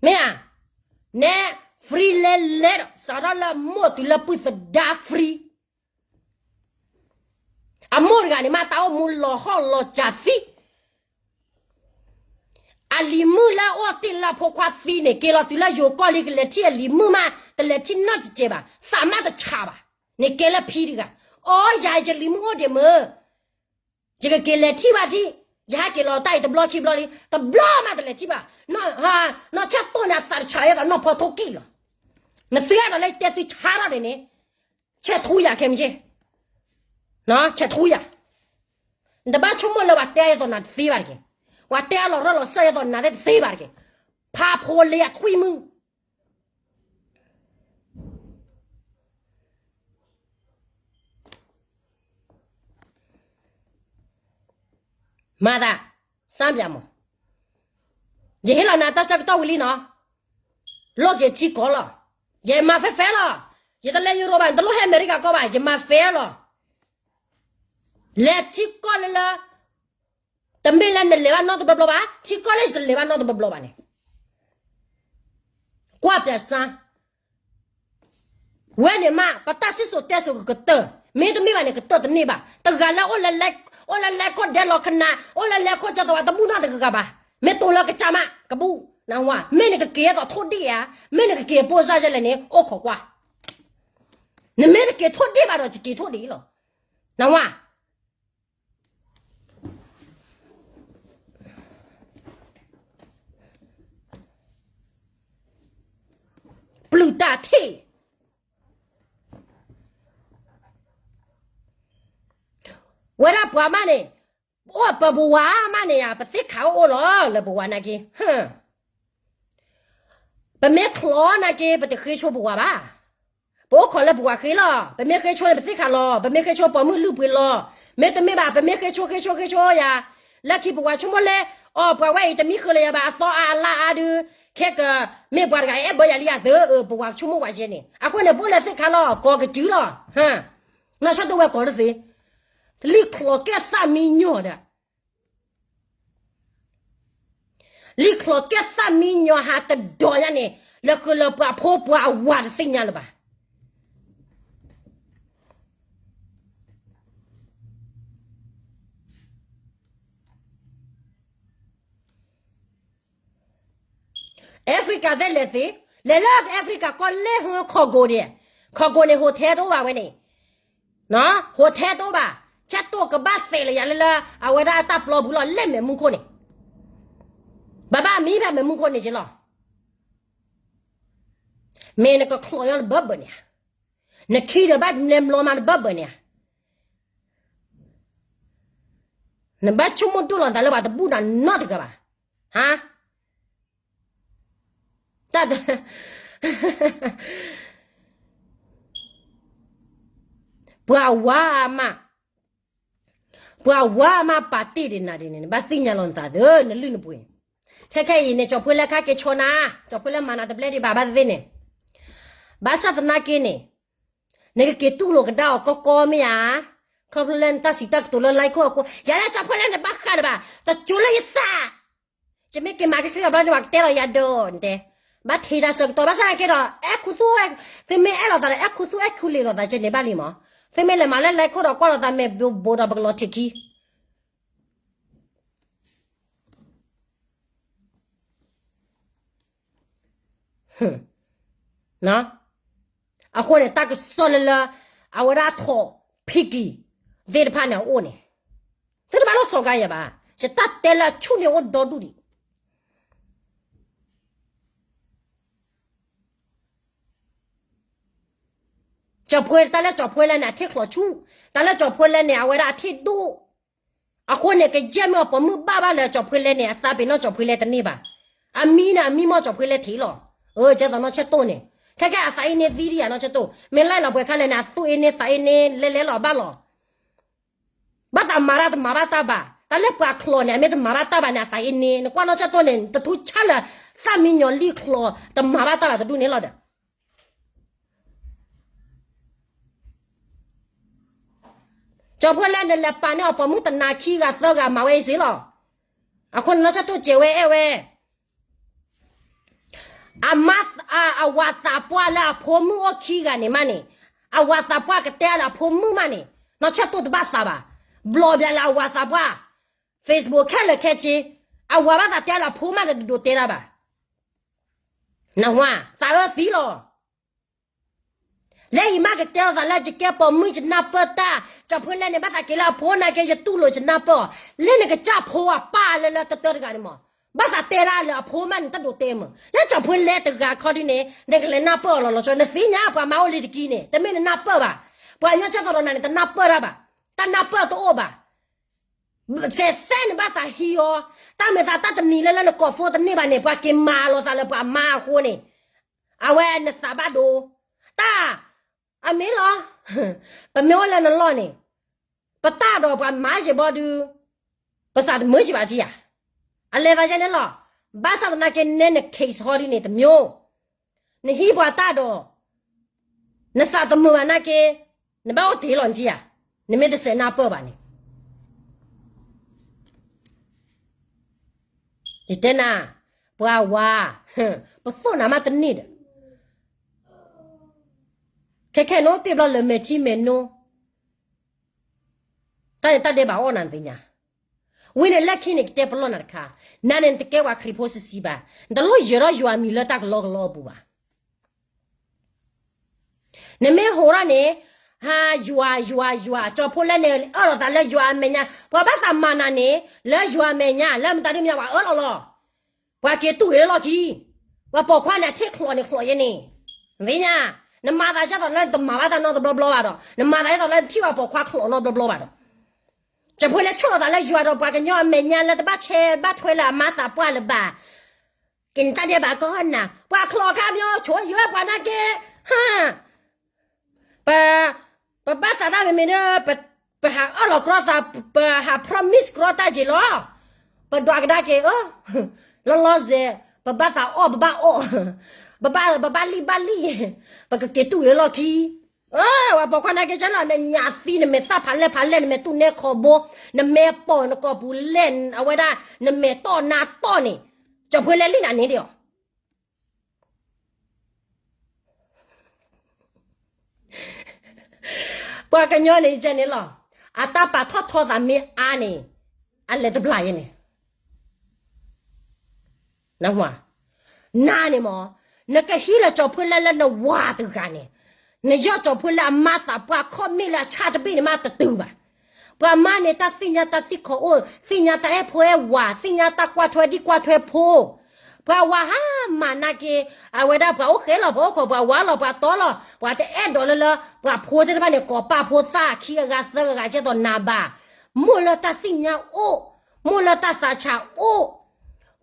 မ့ၢ်ဧါ, နဲ free လဲလဲဒီး စးထီၣ်လၢမိၢ်တုၤလၢပုၢ်သဒါ free, အမိၢ်တဂၤန့ၣ်မး တၢ်အိၣ်မူလီၤဟီၣ်လီၤစၢ်သံ, အလံၤမုၣ်လၢအအိၣ်တ့ၢ်လၢအဖိခွါသံန့ၣ် က့ၤလီၤတုၤလၢယိၤကီၢ်လံ ကလဲၤထံၣ်အလံၤမုၣ်မး တလဲၤထံၣ်နီတစဲးဘၣ် သးမးတဆးဘၣ်, န့ၣ်ကဲလၢဖံတဂၤ, အိ ယၤယလံၤမုၣ်အိၣ်ဒံးမုၢ် ယကက့ၤလဲၤထံၣ်ဘၣ်ထံၣ်, ယဟဲက့ၤလီၤတၢ်အံၤတဘျီခံဘျီလံ, တဘျီမးတလဲၤထံၣ်ဘၣ်, နီၢ်ဆဲၣ်တိၢ်န့ၣ် အသးတဆးအသးနီၢ်ဖီထိၣ်ကံၣ်လီၤ, နသ့အသးလၢယတဲသုဆါထီၣ်ဒံးန့ၣ်, ဆဲးထူယၤခဲမုၢ်ဆ့ၣ်, ဆဲးထူယၤ, နတဘၣ်ဆိကမိၣ်လၢပှၤတဲအသိးနၤတသ့ဘၣ်တက့ၢ်, ပှၤတဲအလီၤရၢၢ်လီၤစၢၢ်အသိးနၤသ့ၣ်တသ့ဘၣ်တက့ၢ်, ဖးဖိလ့အထွံၣ်မုၣ် မၤသး, စၢ်ပၠးမး, ယဟ့ၣ်လီၤနၤတၢ်ဆၢကတီၢ်ဝံၤလံနီၤ, လိၣ်က့ၤထံကီၢ်လီၤ, ယမၤ fair fair လီၤ, ယတလဲၤယူရိဘၣ် နတလိၣ်ဟဲအမဲရကၤကီၢ်ဘၣ် ယမၤ fair လီၤ, လဲၤထံကီၢ်လၢလၢ တမ့ၢ်လၢနလဲၤဘၣ်နီတဘျီဘျီဘၣ်, ထံကီၢ်လၢယတလဲၤဘၣ်နီတဘျီဘျီဘၣ်န့ၣ်, ကွၢ်ပၠးစၢ် ဝဲန့ၣ်မး ပတၢ်စံၣ်စိၤတဲစိၤကကတၢၢ်, မ့တမ့ၢ်ဘၣ်န့ၣ် ကတၢၢ်တန့ၢ်ဘၣ်, တဂၤလၢ အိၣ်လၢလဲၤခိၣ်ဒဲလီၤခနၤ, အိၣ်လၢလဲၤခိၣ်ကၢသဝး တဘူၣ်နီတဂၤဂၤဘၣ်, မ့ၢ်တိၤလၢကစၢ်မး ကဘူၣ်, နဝၤ, မ့ၢ်နကက့ၤအသိးထိၣ်ဒ့ၣ်ဧါ, မ့ၢ်နကက့ၤပိၢ်စၢ်ယဲလဲၣ်န့ၣ် အိၣ်ခိးကွၢ်, နမ့ၢ်တက့ၤထိၣ်ဒ့ၣ်ဘၣ်ဒီး ယက့ၤထိၣ်ဒ့ၣ်လီၤ, နဝၤ ပျုၢ်တၢ်ထံၣ်, ဝဲဒၣ်ပှၤမးန့ၣ်, အိၣ်ပပဝၤမးန့ၣ်ဧါ, ပသ့ၣ်ခးအိၣ်အိၣ်လီၤလၢပဝၤနာ်က့, ပမ့ၢ်ချီနာ်က့ ပတဃ့ဆိပဝၤဘၣ်, ပအိၣ်ခိးလၢပဝၤဃ့လီၤ. ပမ့ၢ်ဃ့ဆိန့ၣ် ပသ့ၣ်ခါလီၤ. ပမ့ၢ်ဃ့ဆိ ပိာ်မုၣ်လုၢ်ပှ့ၤလီၤ. မ့တမ့ၢ်ဘၣ် ပမ့ၢ်ဃ့ဆိ ဃ့ဆိ ဃ့ဆိယၤ, လၢခံပဝၤဆိကမိၣ်လၢ အီၤ ပှၤဝဲအံၤတမံဃုာ်လၢၤယၤဘၣ်, အသီအါအလါအါဒုး, ခဲကမ့ၢ်ပှၤတဂၤအဲၣ်ဘၢယၤလံအသု, ပဝၤဆိကမိၣ်ဝဲယဲန့ၣ်. အဃိန့ၣ် ပအိၣ်လၢသ့ၣ်ခါလီၤ, ကိးကစုလီၤ. နီၢ်ဆၢၣ်တိၣ်ဝဲကိးတသ့, လံာ်ချီၣ်ကဲသးမံညီၤဒီး လံာ်ချီၣ်ကဲသးမံညီၤဟးတဒီးညါန့ၣ်, လၢဃုာ်လၢပှၤဖိပှၤအဝၤတသ့ၣ်ညါလၢၤဘၣ်. အဲဖရံကၤသ့ၣ်လဲၤသ့, လဲၤလၢအဲဖရံကၤကီၢ်လဲၢ်ဟူ Congo န့ၣ်, Congo န့ၣ် hotel တအိၣ်ဘၣ်ဝဲန့ၣ်, hotel တအိၣ်ဘၣ်, ဆၢတိၢ်ကဘၣ်သဲးလၢယၤလၢလၢ အဝဲဒၣ်တၢ်ပျီပူၤလီၤ လဲၤမဲာ်မူခိၣ်န့ၣ်, ဘၣ်ဘၣ်မံဖဲမဲာ်မူခိၣ်န့ၣ်က့လီၤ. မ့ၢ်နကချီၣ်ညီနဘၢဘၢန့ၣ်ဧါ, နခံဒီးဘၣ်နဲမျိးမးနဘၢဘၢန့ၣ်ဧါ, နဘၣ်ဆိကမိၣ်ဒိၣ်လီၤသးလၢပှၤတဘူၣ်နၤနီတဂၤဘၣ်, ဟါ တၢ် ပှၤဝါမး, ပှၤဝါမးပာ်တ့ၢ်ဒံးနၤဒ်န့ၣ် နဘၣ်သ့ၣ်ညါလီၤနသးသၢ နလုၢ်နပှ့ၤ. ခဲခဲအံၤန့ၣ် ကၠီၤဖိလဲခါက့ၤဆီနၤ, ကၠီၤဖိလဲမၤနၤတဘျဲဒံးဘၣ်ဘၣ်သ့ၣ်သ့ၣ်န့ၣ်, ဘၣ်ဆၣ်သနာ်က့န့ၣ်, နကက့ၤတူၢ်လိာ်ကဒါအီၤကီကီမ့ၢ်ဧါ, ခီဖျိလၢနတၢ်စံးတၢ်ကတိၤလၢ line ခိၣ်အဃိ, ယၤလၢကၠီၤဖိလဲန့ၣ်ဘၣ်ဃးဒံးဘၣ်, တကၠိလၢယသး ယမ့ၢ်က့ၤမၤကသံၣ်ဒီးဘျီန့ၣ် ပှၤကတဲလီၤယၤဒီး နတဲ, ဘၣ်ထံးတၢ်ဆၢကတီၢ် ဘၣ်ဆၣ်သနာ်က့ဒီး အဲၣ်ခူသူၣ်, သုမ့ၢ်အဲၣ်လိာ်သးဒီး အဲၣ်ခူသူၣ်အဲၣ်ခူလံာ်လိာ်သးကဲန့ၣ်ဘၣ်လံမး, သုမ့ၢ်လဲၤမၤလၢ line ခိၣ်ဒီးကွၢ်လိာ်သး မဲာ်ဘိးဒီးပကလီၤထံးခံ အဃိန့ၣ် တၢ်ကစီၣ်လၢလၢ အဝဲဒၣ်ထိးဖံကံၤသ့ၣ်တဖၣ်န့ၣ်အအိၣ်န့ၣ်, သုတဘၣ်လိၣ်စီၤကါယၤဘၣ်, ယတၢ်တဲလၢအဆူၣ်န့ၣ်အိၣ်ဒီဒူၣ်ဒံး. ကၠီၤဖိ တၢ်လၢကၠီၤဖိလဲန့ၣ် အထံၣ်ချီးဆူၣ်, တၢ်လၢကၠီၤဖိလဲန့ၣ် အဝဲဒၣ်အထံၣ်ဒိၣ်, အဃိန့ၣ် ကယဲၢ်မ့ၢ်အီၤပိာ်မုၣ်ဘၣ်ဘၣ်လၢကၠီၤဖိလဲန့ၣ် အသးပ့ၤနီၣ်ကၠီၤဖိလဲတန့ၢ်ဘၣ်, အမံန့ၣ် အမံမီၢ်ကၠီၤဖိလဲထံးလီၤ. အၢ ကဲသိးနီၢ်ဆၢၣ်တိၣ်န့ၣ်, ခဲခဲအသးအ့န့သံဒံးယၤ နီၢ်ဆၢၣ်တိၣ်, မ့ၢ်လဲလီၤပှဲၤခါလဲၣ်န့ၣ် အသူၣ်အ့န့သးအ့န့လဲလဲလီၤဘၣ်လီၤ. ဘၣ်သးမၤတၢ်တမၤဘၣ်တၢ်ဘၣ်, တၢ်လၢပှၤချီးန့ၣ် အမ့ၢ်တမၤဘၣ်တၢ်ဘၣ်န့ၣ် အသးအ့န့, နကွၢ်နီၢ်ဆၢၣ်တိၣ်န့ၣ် တထူဆၣ်လၢ သၣ်မံညီၤလံာ်ချီး တမၤဘၣ်တၢ်ဘၣ်တဒူၣ်န့ၣ်လီၤဒီး ကၠီၤဖိလဲန့ၣ် လဲၤပာ်န့ၢ်အီၤပိာ်မုၣ်တနၤခံဂၤသၢဂၤမၤဝဲအံၤစ့လီၤ. အဃိန့ၣ်နီၢ်ဆၢၣ်တိၣ်စဲးဝဲအဲၣ်ဝဲ အမါ, အဝၤသးပှၢ်လၢအဖိမုၣ်အိၣ်ခံဂၤန့ၣ်မးန့ၣ်, အဝၤသးပှၢ်ကတဲလၢအဖိမုၣ်မးန့ၣ်, နီၢ်ဆၢၣ်တိၣ်တဘၣ်သးဘၣ်. ဘျီဘျီလၢအဝၤသးပှၢ် Facebook ခဲလၢာ်ခဲဆ့, အဝၤဘၣ်သးတဲလၢအဖိမးန့ၣ်တဒိးတဲတၢ်ဘၣ်. နဝၤ သးအၢသံလီၤ. လၢအံၤမးကတဲလိာ်သးလၢယကဲပိာ်မုၣ်ယနၢ်ပၢၢ်တၢ်, ကၠီၤဖိလဲန့ၣ် ဘၣ်သးက့ၤလၢအဖိနာ်က့ ယတူၢ်လိာ်ယနၢ်ပၢၢ်အီၤ, လၢနကစၢ်ဖိအပၢ်လၢလၢတၢတၢတဂၤန့ၣ်မး, ဘၣ်သးတဲဒၣ်လၢအဖိမးန့ၣ် တဒိးတဲမး, လၢကၠီၤဖိလဲတဂၤခီဒ်န့ၣ် နကလဲၤနၢ်ပၢၢ်အီၤလီၤလီၤဆီ, နသ့ၣ်ညါပှၤမါအိၣ်လံတကံန့ၣ် တမ့ၢ်နနၢ်ပၢၢ်ဘၣ်, ပှၤကညီကဲသိးဒီးနၤန့ၣ် တနၢ်ပၢၢ်တၢ်ဘၣ်, တၢ်နၢ်ပၢၢ်တအိၣ်ဘၣ်. သဲးသဲန့ၣ်ဘၣ်သးဟံးအီၤ, တၢ်မုာ်သးတၢ်တနံၤလၢလၢနကိးဖိတန့ၢ်ဘၣ်န့ၣ် ပှၤက့ၤမၤလိာ်သးလၢပှၤမါအဃိန့ၣ်, အဝဲနသးဘၣ်ဒိ, တၢ်, အမ့ၢ်လီၤ, ပမ့ၢ်အိၣ်လၢနလီၢ်န့ၣ်, ပတၢ်ဒီးပှၤမၤယံၤဘီဒုး, ပသးတမုာ်ယံၤဘၣ်ထံၣ်ဧါ, အလဲၤသးယဲန့ၣ်လီၤ, ဘၣ်ဆၣ်သနာ်က့နဲန case ဟီဒ်န့ၣ် တမ့ၢ် နဟံးပှၤတၢ်ဒီး နသးတမုာ်ဘၣ်နာ်က့, နဘၣ်အိၣ်တ့ၢ်လီၤနထံၣ်ဧါ, နမ့ၢ်တစဲးနၢ်ပၢၢ်ဘၣ်န့ၣ်, ယတဲနၤ, ပှၤဝါ, ပသိၣ်နၤမးတန့ၢ်ဒီး, ခဲခဲနအိၣ်တ့ၢ်ဘျီလၢမဲာ်ထံမဲာ်နိ, တၢ်န့ၣ်တၢ်ဒဲးဘးအီၣ်နၤသ့ၣ်ညါ, ဝံၤန့ၣ်လၢခံန့ၣ် ကတဲပလီၢ်နၤတခါ, နၤန့ၣ်နတကဲပှၤခရံာ်ဖိဆံးဆံးဘၣ်, နတလိၣ်ယၢၤထီၣ်ယွၤအမံၤလၢတၢ်ကလီကလီအပူၤဘၣ်. နမ့ၢ်ဟိးထီၣ်န့ၣ်, ဟါ, ယွၤ, ယွၤ, ယွၤ, ကၠီၤဖိလဲန့ၣ် အၢၣ်လီၤသးလၢယွၤအမဲာ်ညါ, ပှၤဘၣ်သးမၤနၤန့ၣ် လၢယွၤအမဲာ်ညါ, လၢမတၤဒ်မ့ၢ်ညါ ပှၤအၢၣ်လီၤလီၤ, ပှၤက့ၤတူၢ်ဂ့ၤလၢလီၢ်ခံ, ပှၤပိာ်ခွါန့ၣ် အထံၣ်ချီးန့ၣ်ချီးယဲန့ၣ်, နသ့ၣ်ညါ, နမၤသးဒ်သိးလၢနတမၤဘၣ်တၢ်နီတဘျီဘျီဘၣ်ဒီး, နမၤသးဒ်သိးလၢနထံၣ်ပှၤပိာ်ခွါချီးနီတဘျီဘျီဘၣ်ဒီး, ကၠီၤဖိလဲဆိၣ်လီၤသးလၢယွၤဒီးပှၤကညီအမဲာ်ညါလၢတဘၣ်ဆဲးဘၣ်ထွဲလၢအမါသးပှၢ်လၢၤဘၣ်, က့ၤနတၢ်ဒဲးဘးကီၢ်နၤ, ပှၤချီးခါပညီ ဆိယွၤပှၤနာ်က့, ဟါ ပ ပဘၣ်သးတၢ်မ့မ့ၢ်ဒီး ပဟးအၢၣ်လီၤကြီသး ပဟး promise ကြီတၢ်က့ၤလီၤ. ပဒွးကဒါက့ၤ အၢ လီၤလီၤဆဲး ပဘၣ်သးအီၣ် ပဘၣ်အီၣ် ပဘၣ် ပဘၣ်လံၣ်ဘၣ်လံၣ် ပကက့ၤတူၢ်ဂ့ၤလီၢ်ခံ. အၢ ဝဲပိာ်ခွါနာ်က့ၤကၠီလီၤ နညၣ်သံ နမဲာ်သၣ်ဖးလဲၢ်ဖးလဲၢ် နမဲာ်တူၢ်နဲခီဘိ နမဲာ်ပိာ်နကိာ်ပူၤလဲၢ် အဝဲဒၣ် နမဲာ်တီၢ်နါတီၢ်န့ၣ် ကၠီၤဖှ့လၢလံၣ်နၤန့ၣ်ဒံးအီၤ ပှၤကညီန့ၣ်ယဲန့ၣ်လီၤ. အတၢ်ပာ်ထီၣ်ထီသးမ့ၢ်အါန့ၣ် အလဲၤတဘျီယဲန့ၣ် နန့ၣ်မး နကဟံးလၢကၠီၤဖှ့လၢလၢနဝၤတဂၤန့ၣ် နယီၢ်ကၠီၤဖှ့လၢအမါသးပှၢ်ခီၣ်မ့ၢ်လၢအဆၣ်တဘ့ၣ်န့ၣ်မးတတုၤဘၣ်. ပှၤမါန့ၣ် တၢ်သ့ၣ်ညါတၢ်သံၣ်ခီၣ်အိၣ် သ့ၣ်ညါတၢ်အဲၣ်ဖိအဲၣ်ဝၤ သ့ၣ်ညါတၢ်ကွၢ်ထွဲဒံကွၢ်ထွဲဖိ ပှၤဝၤဟါမၢ်နာ်က့ၤ အဝဲဒၣ်ပှၤအိၣ်ဃဲလီၤ ပှၤအိၣ်ခိး ပှၤဝါလီၤ ပှၤတီလီၤ ပှၤတအဲၣ်ဒိးလၢလၢ ပှၤဖိသ့ၣ်တဖၣ်န့ၣ် ကိးပာ်ဖိသၣ်ခံဂၤသၢဂၤကဲသိးနၤဘၣ်. မိၢ်လၢတၢ်သ့ၣ်ညါအိၣ် မိၢ်လၢတၢ်သးဆးအိၣ်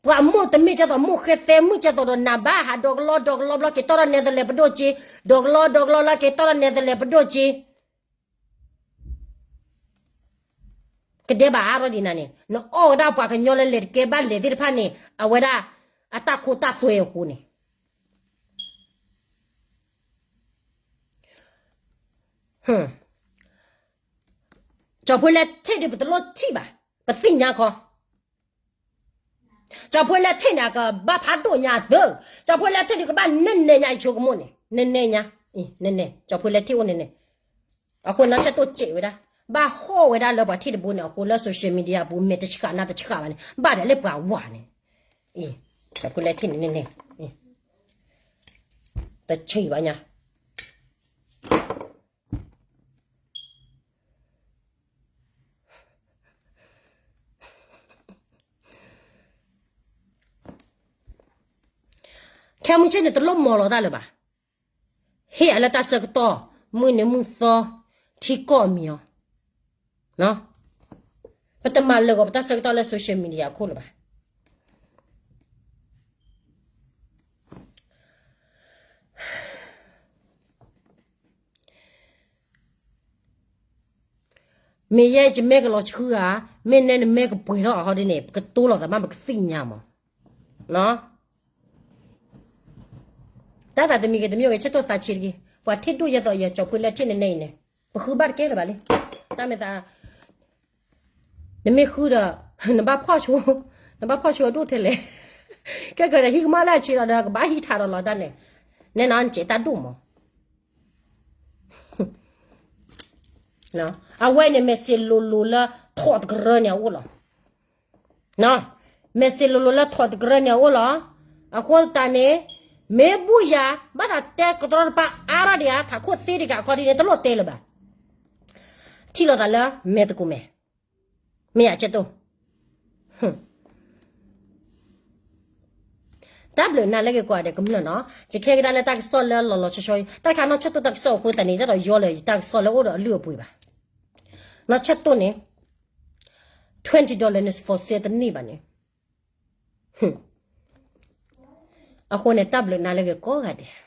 ပှၤမိၢ်တမ့ၢ်ကဲသိး မိၢ်ဃဲသဲမုၣ်ကဲသိးဒီးနၤဘၣ် ဟးဒီကလီဒီကလီဘျီ က့ၤတီၢ်ထီၣ်နဲသလဲးပဒိၣ်က့ ဒီကလီဒီကလီလၢက့ၤတီၢ်ထီၣ်နဲသလဲးပဒိၣ်က့ ကဒဲးဘၣ်အါထီၣ်ဒံးနၤန့ၣ် နအီၣ်ဝဲဒၣ်ပှၤကညီလၢလဲၤတကဲဘၣ်လဲၤသ့ၣ်တဖၣ်န့ၣ် အဝဲဒၣ် အတၢ်ခိတၢ်သွဲအဃိန့ၣ် ကၠီၤဖှ့လၢထံၣ်ဒုး ပတလိၣ်ထံၣ်ဘၣ် ပသ့ၣ်ညါခီ ကၠီၤဖှ့လၢထံၣ်န့ၣ် အကဘၣ်ဖးဒိၣ်ညါသၢ, ကၠီၤဖှ့လၢထံၣ်ဒုး ကဘၣ်နဲၣ်နဲၣ်ညါ ယဆိကမိၣ်န့ၣ် နဲၣ်နဲၣ်ညါ, နဲၣ်နဲၣ် ကၠီၤဖှ့လၢထံၣ်အိၣ်နဲၣ်နဲၣ်, အဃိနီၢ်ဆၢတိၢ်စဲးဝဲဒၣ် ဘၣ်ဟီၣ်ဝဲဒၣ်လၢပှၤထံၣ်တဘိန့ၣ် အဃိလၢ social media အပူၤ မဲာ်တဆှးနါတဆှးဘၣ်န့ၣ် ဘၣ်ဒၣ်လၢပှၤဝၤန့ၣ်, ကၠီၤဖှ့လၢထံၣ်န့ၣ်နဲၣ်နဲၣ်, တဆံးဘၣ်ညါ ခဲမုၢ်ဆ့ၣ်န့ၣ် တလိၣ်မီၤလီၤတၢ်လၢၤဘၣ်, ဟ့ၣ်အလၢတၢ်ဆၢကတီၢ် မုၢ်နံၤမုၢ်သီ ထံကီၢ်အမံၤအီၤ, ပတမၤလၢာ်ဂီၤပတၢ်ဆၢကတီၢ်လၢ social media အခိၣ်လၢၤဘၣ်. မ့ၢ်ယဲယမဲာ်ကလီၤဆှုဧါ, မ့ၢ်နဲနမဲာ်ကပှဲၤထီၣ်အဟီဒ်န့ၣ် ပကတိၤလိာ်သးမး ပကသ့ၣ်ညါမး. တၢ်သးတမံၤဂ့ၤတမံၤဂ့ၤ ဆၢတိၢ်သးဆံးတက့ၢ်, ပှၤထံၣ်ဒိၣ်ယဲသိးယဲ ကၠီၤဖှ့လၢထံၣ်န့ၣ်နဲၣ်အံၤန့ၣ် ပဃုဘၣ်တကဲလၢၤဘၣ်လံ. တၢ်မဲာ်သး နမ့ၢ်ဃုဒီး နဘၣ်ဖီၣ်ဆိ, နဘၣ်ဖီၣ်ဆိအဒိၣ်ထဲလဲၣ်, ကဲကဒီးဟံးကမၣ်လၢအဆံးလီၤဒီး ကဘၣ်ဟံးထးဒီးလီၤတၢ်န့ၣ်, နဲနီၤ နစဲးတၢ်ဒိၣ်မး. အဝဲန့ၣ် message လိၤလိၤလၢထိးတကရၢန့ၣ်အအိၣ်လီၤ. message လိၤလိၤလၢထိးတကရၢန့ၣ်အအိၣ်လီၤ. အဃိသတးန့ၣ် မ့ၢ်ဘူၣ်ယၤ ဘၣ်သးတဲကတြီတပါအါထီၣ်ဒံးဧါ, ထးခိၣ်သ့တဂၤခီဒ်န့ၣ် တလိၣ်တဲလၢၤဘၣ်. ထံၣ်လိာ်သးလၢမဲာ်သကိးမဲာ်, မ့ၢ်ယၤဆၢတိၢ် တၢ်ဘျုးနၤလၢဂ့ၤကိးဂၤဒဲးကမျၢၢ်နီၤ, ယခဲကဒါလၢတၢ်ကစီၣ်လၢလီၤလီၤဆီဆီအံၤ တၢ်တခါနီၢ်ဆၢတိၢ်တၢ်ကစီၣ်အဃိသတးန့ၣ် တၢ်ဒီးယီလၢယတၢ်ကစီၣ်လၢအိၣ်ဒီးအလုၢ်အပှ့ၤဘၣ်. နီၢ်ဆၢတိၢ်န့ၣ် twenty dollar န့ၣ် for sale တန့ၢ်ဘၣ်န့ၣ် အဃိန့ၣ် တၢ်ဘျုးနၤလၢဂ့ၤကိးဂၤဒဲး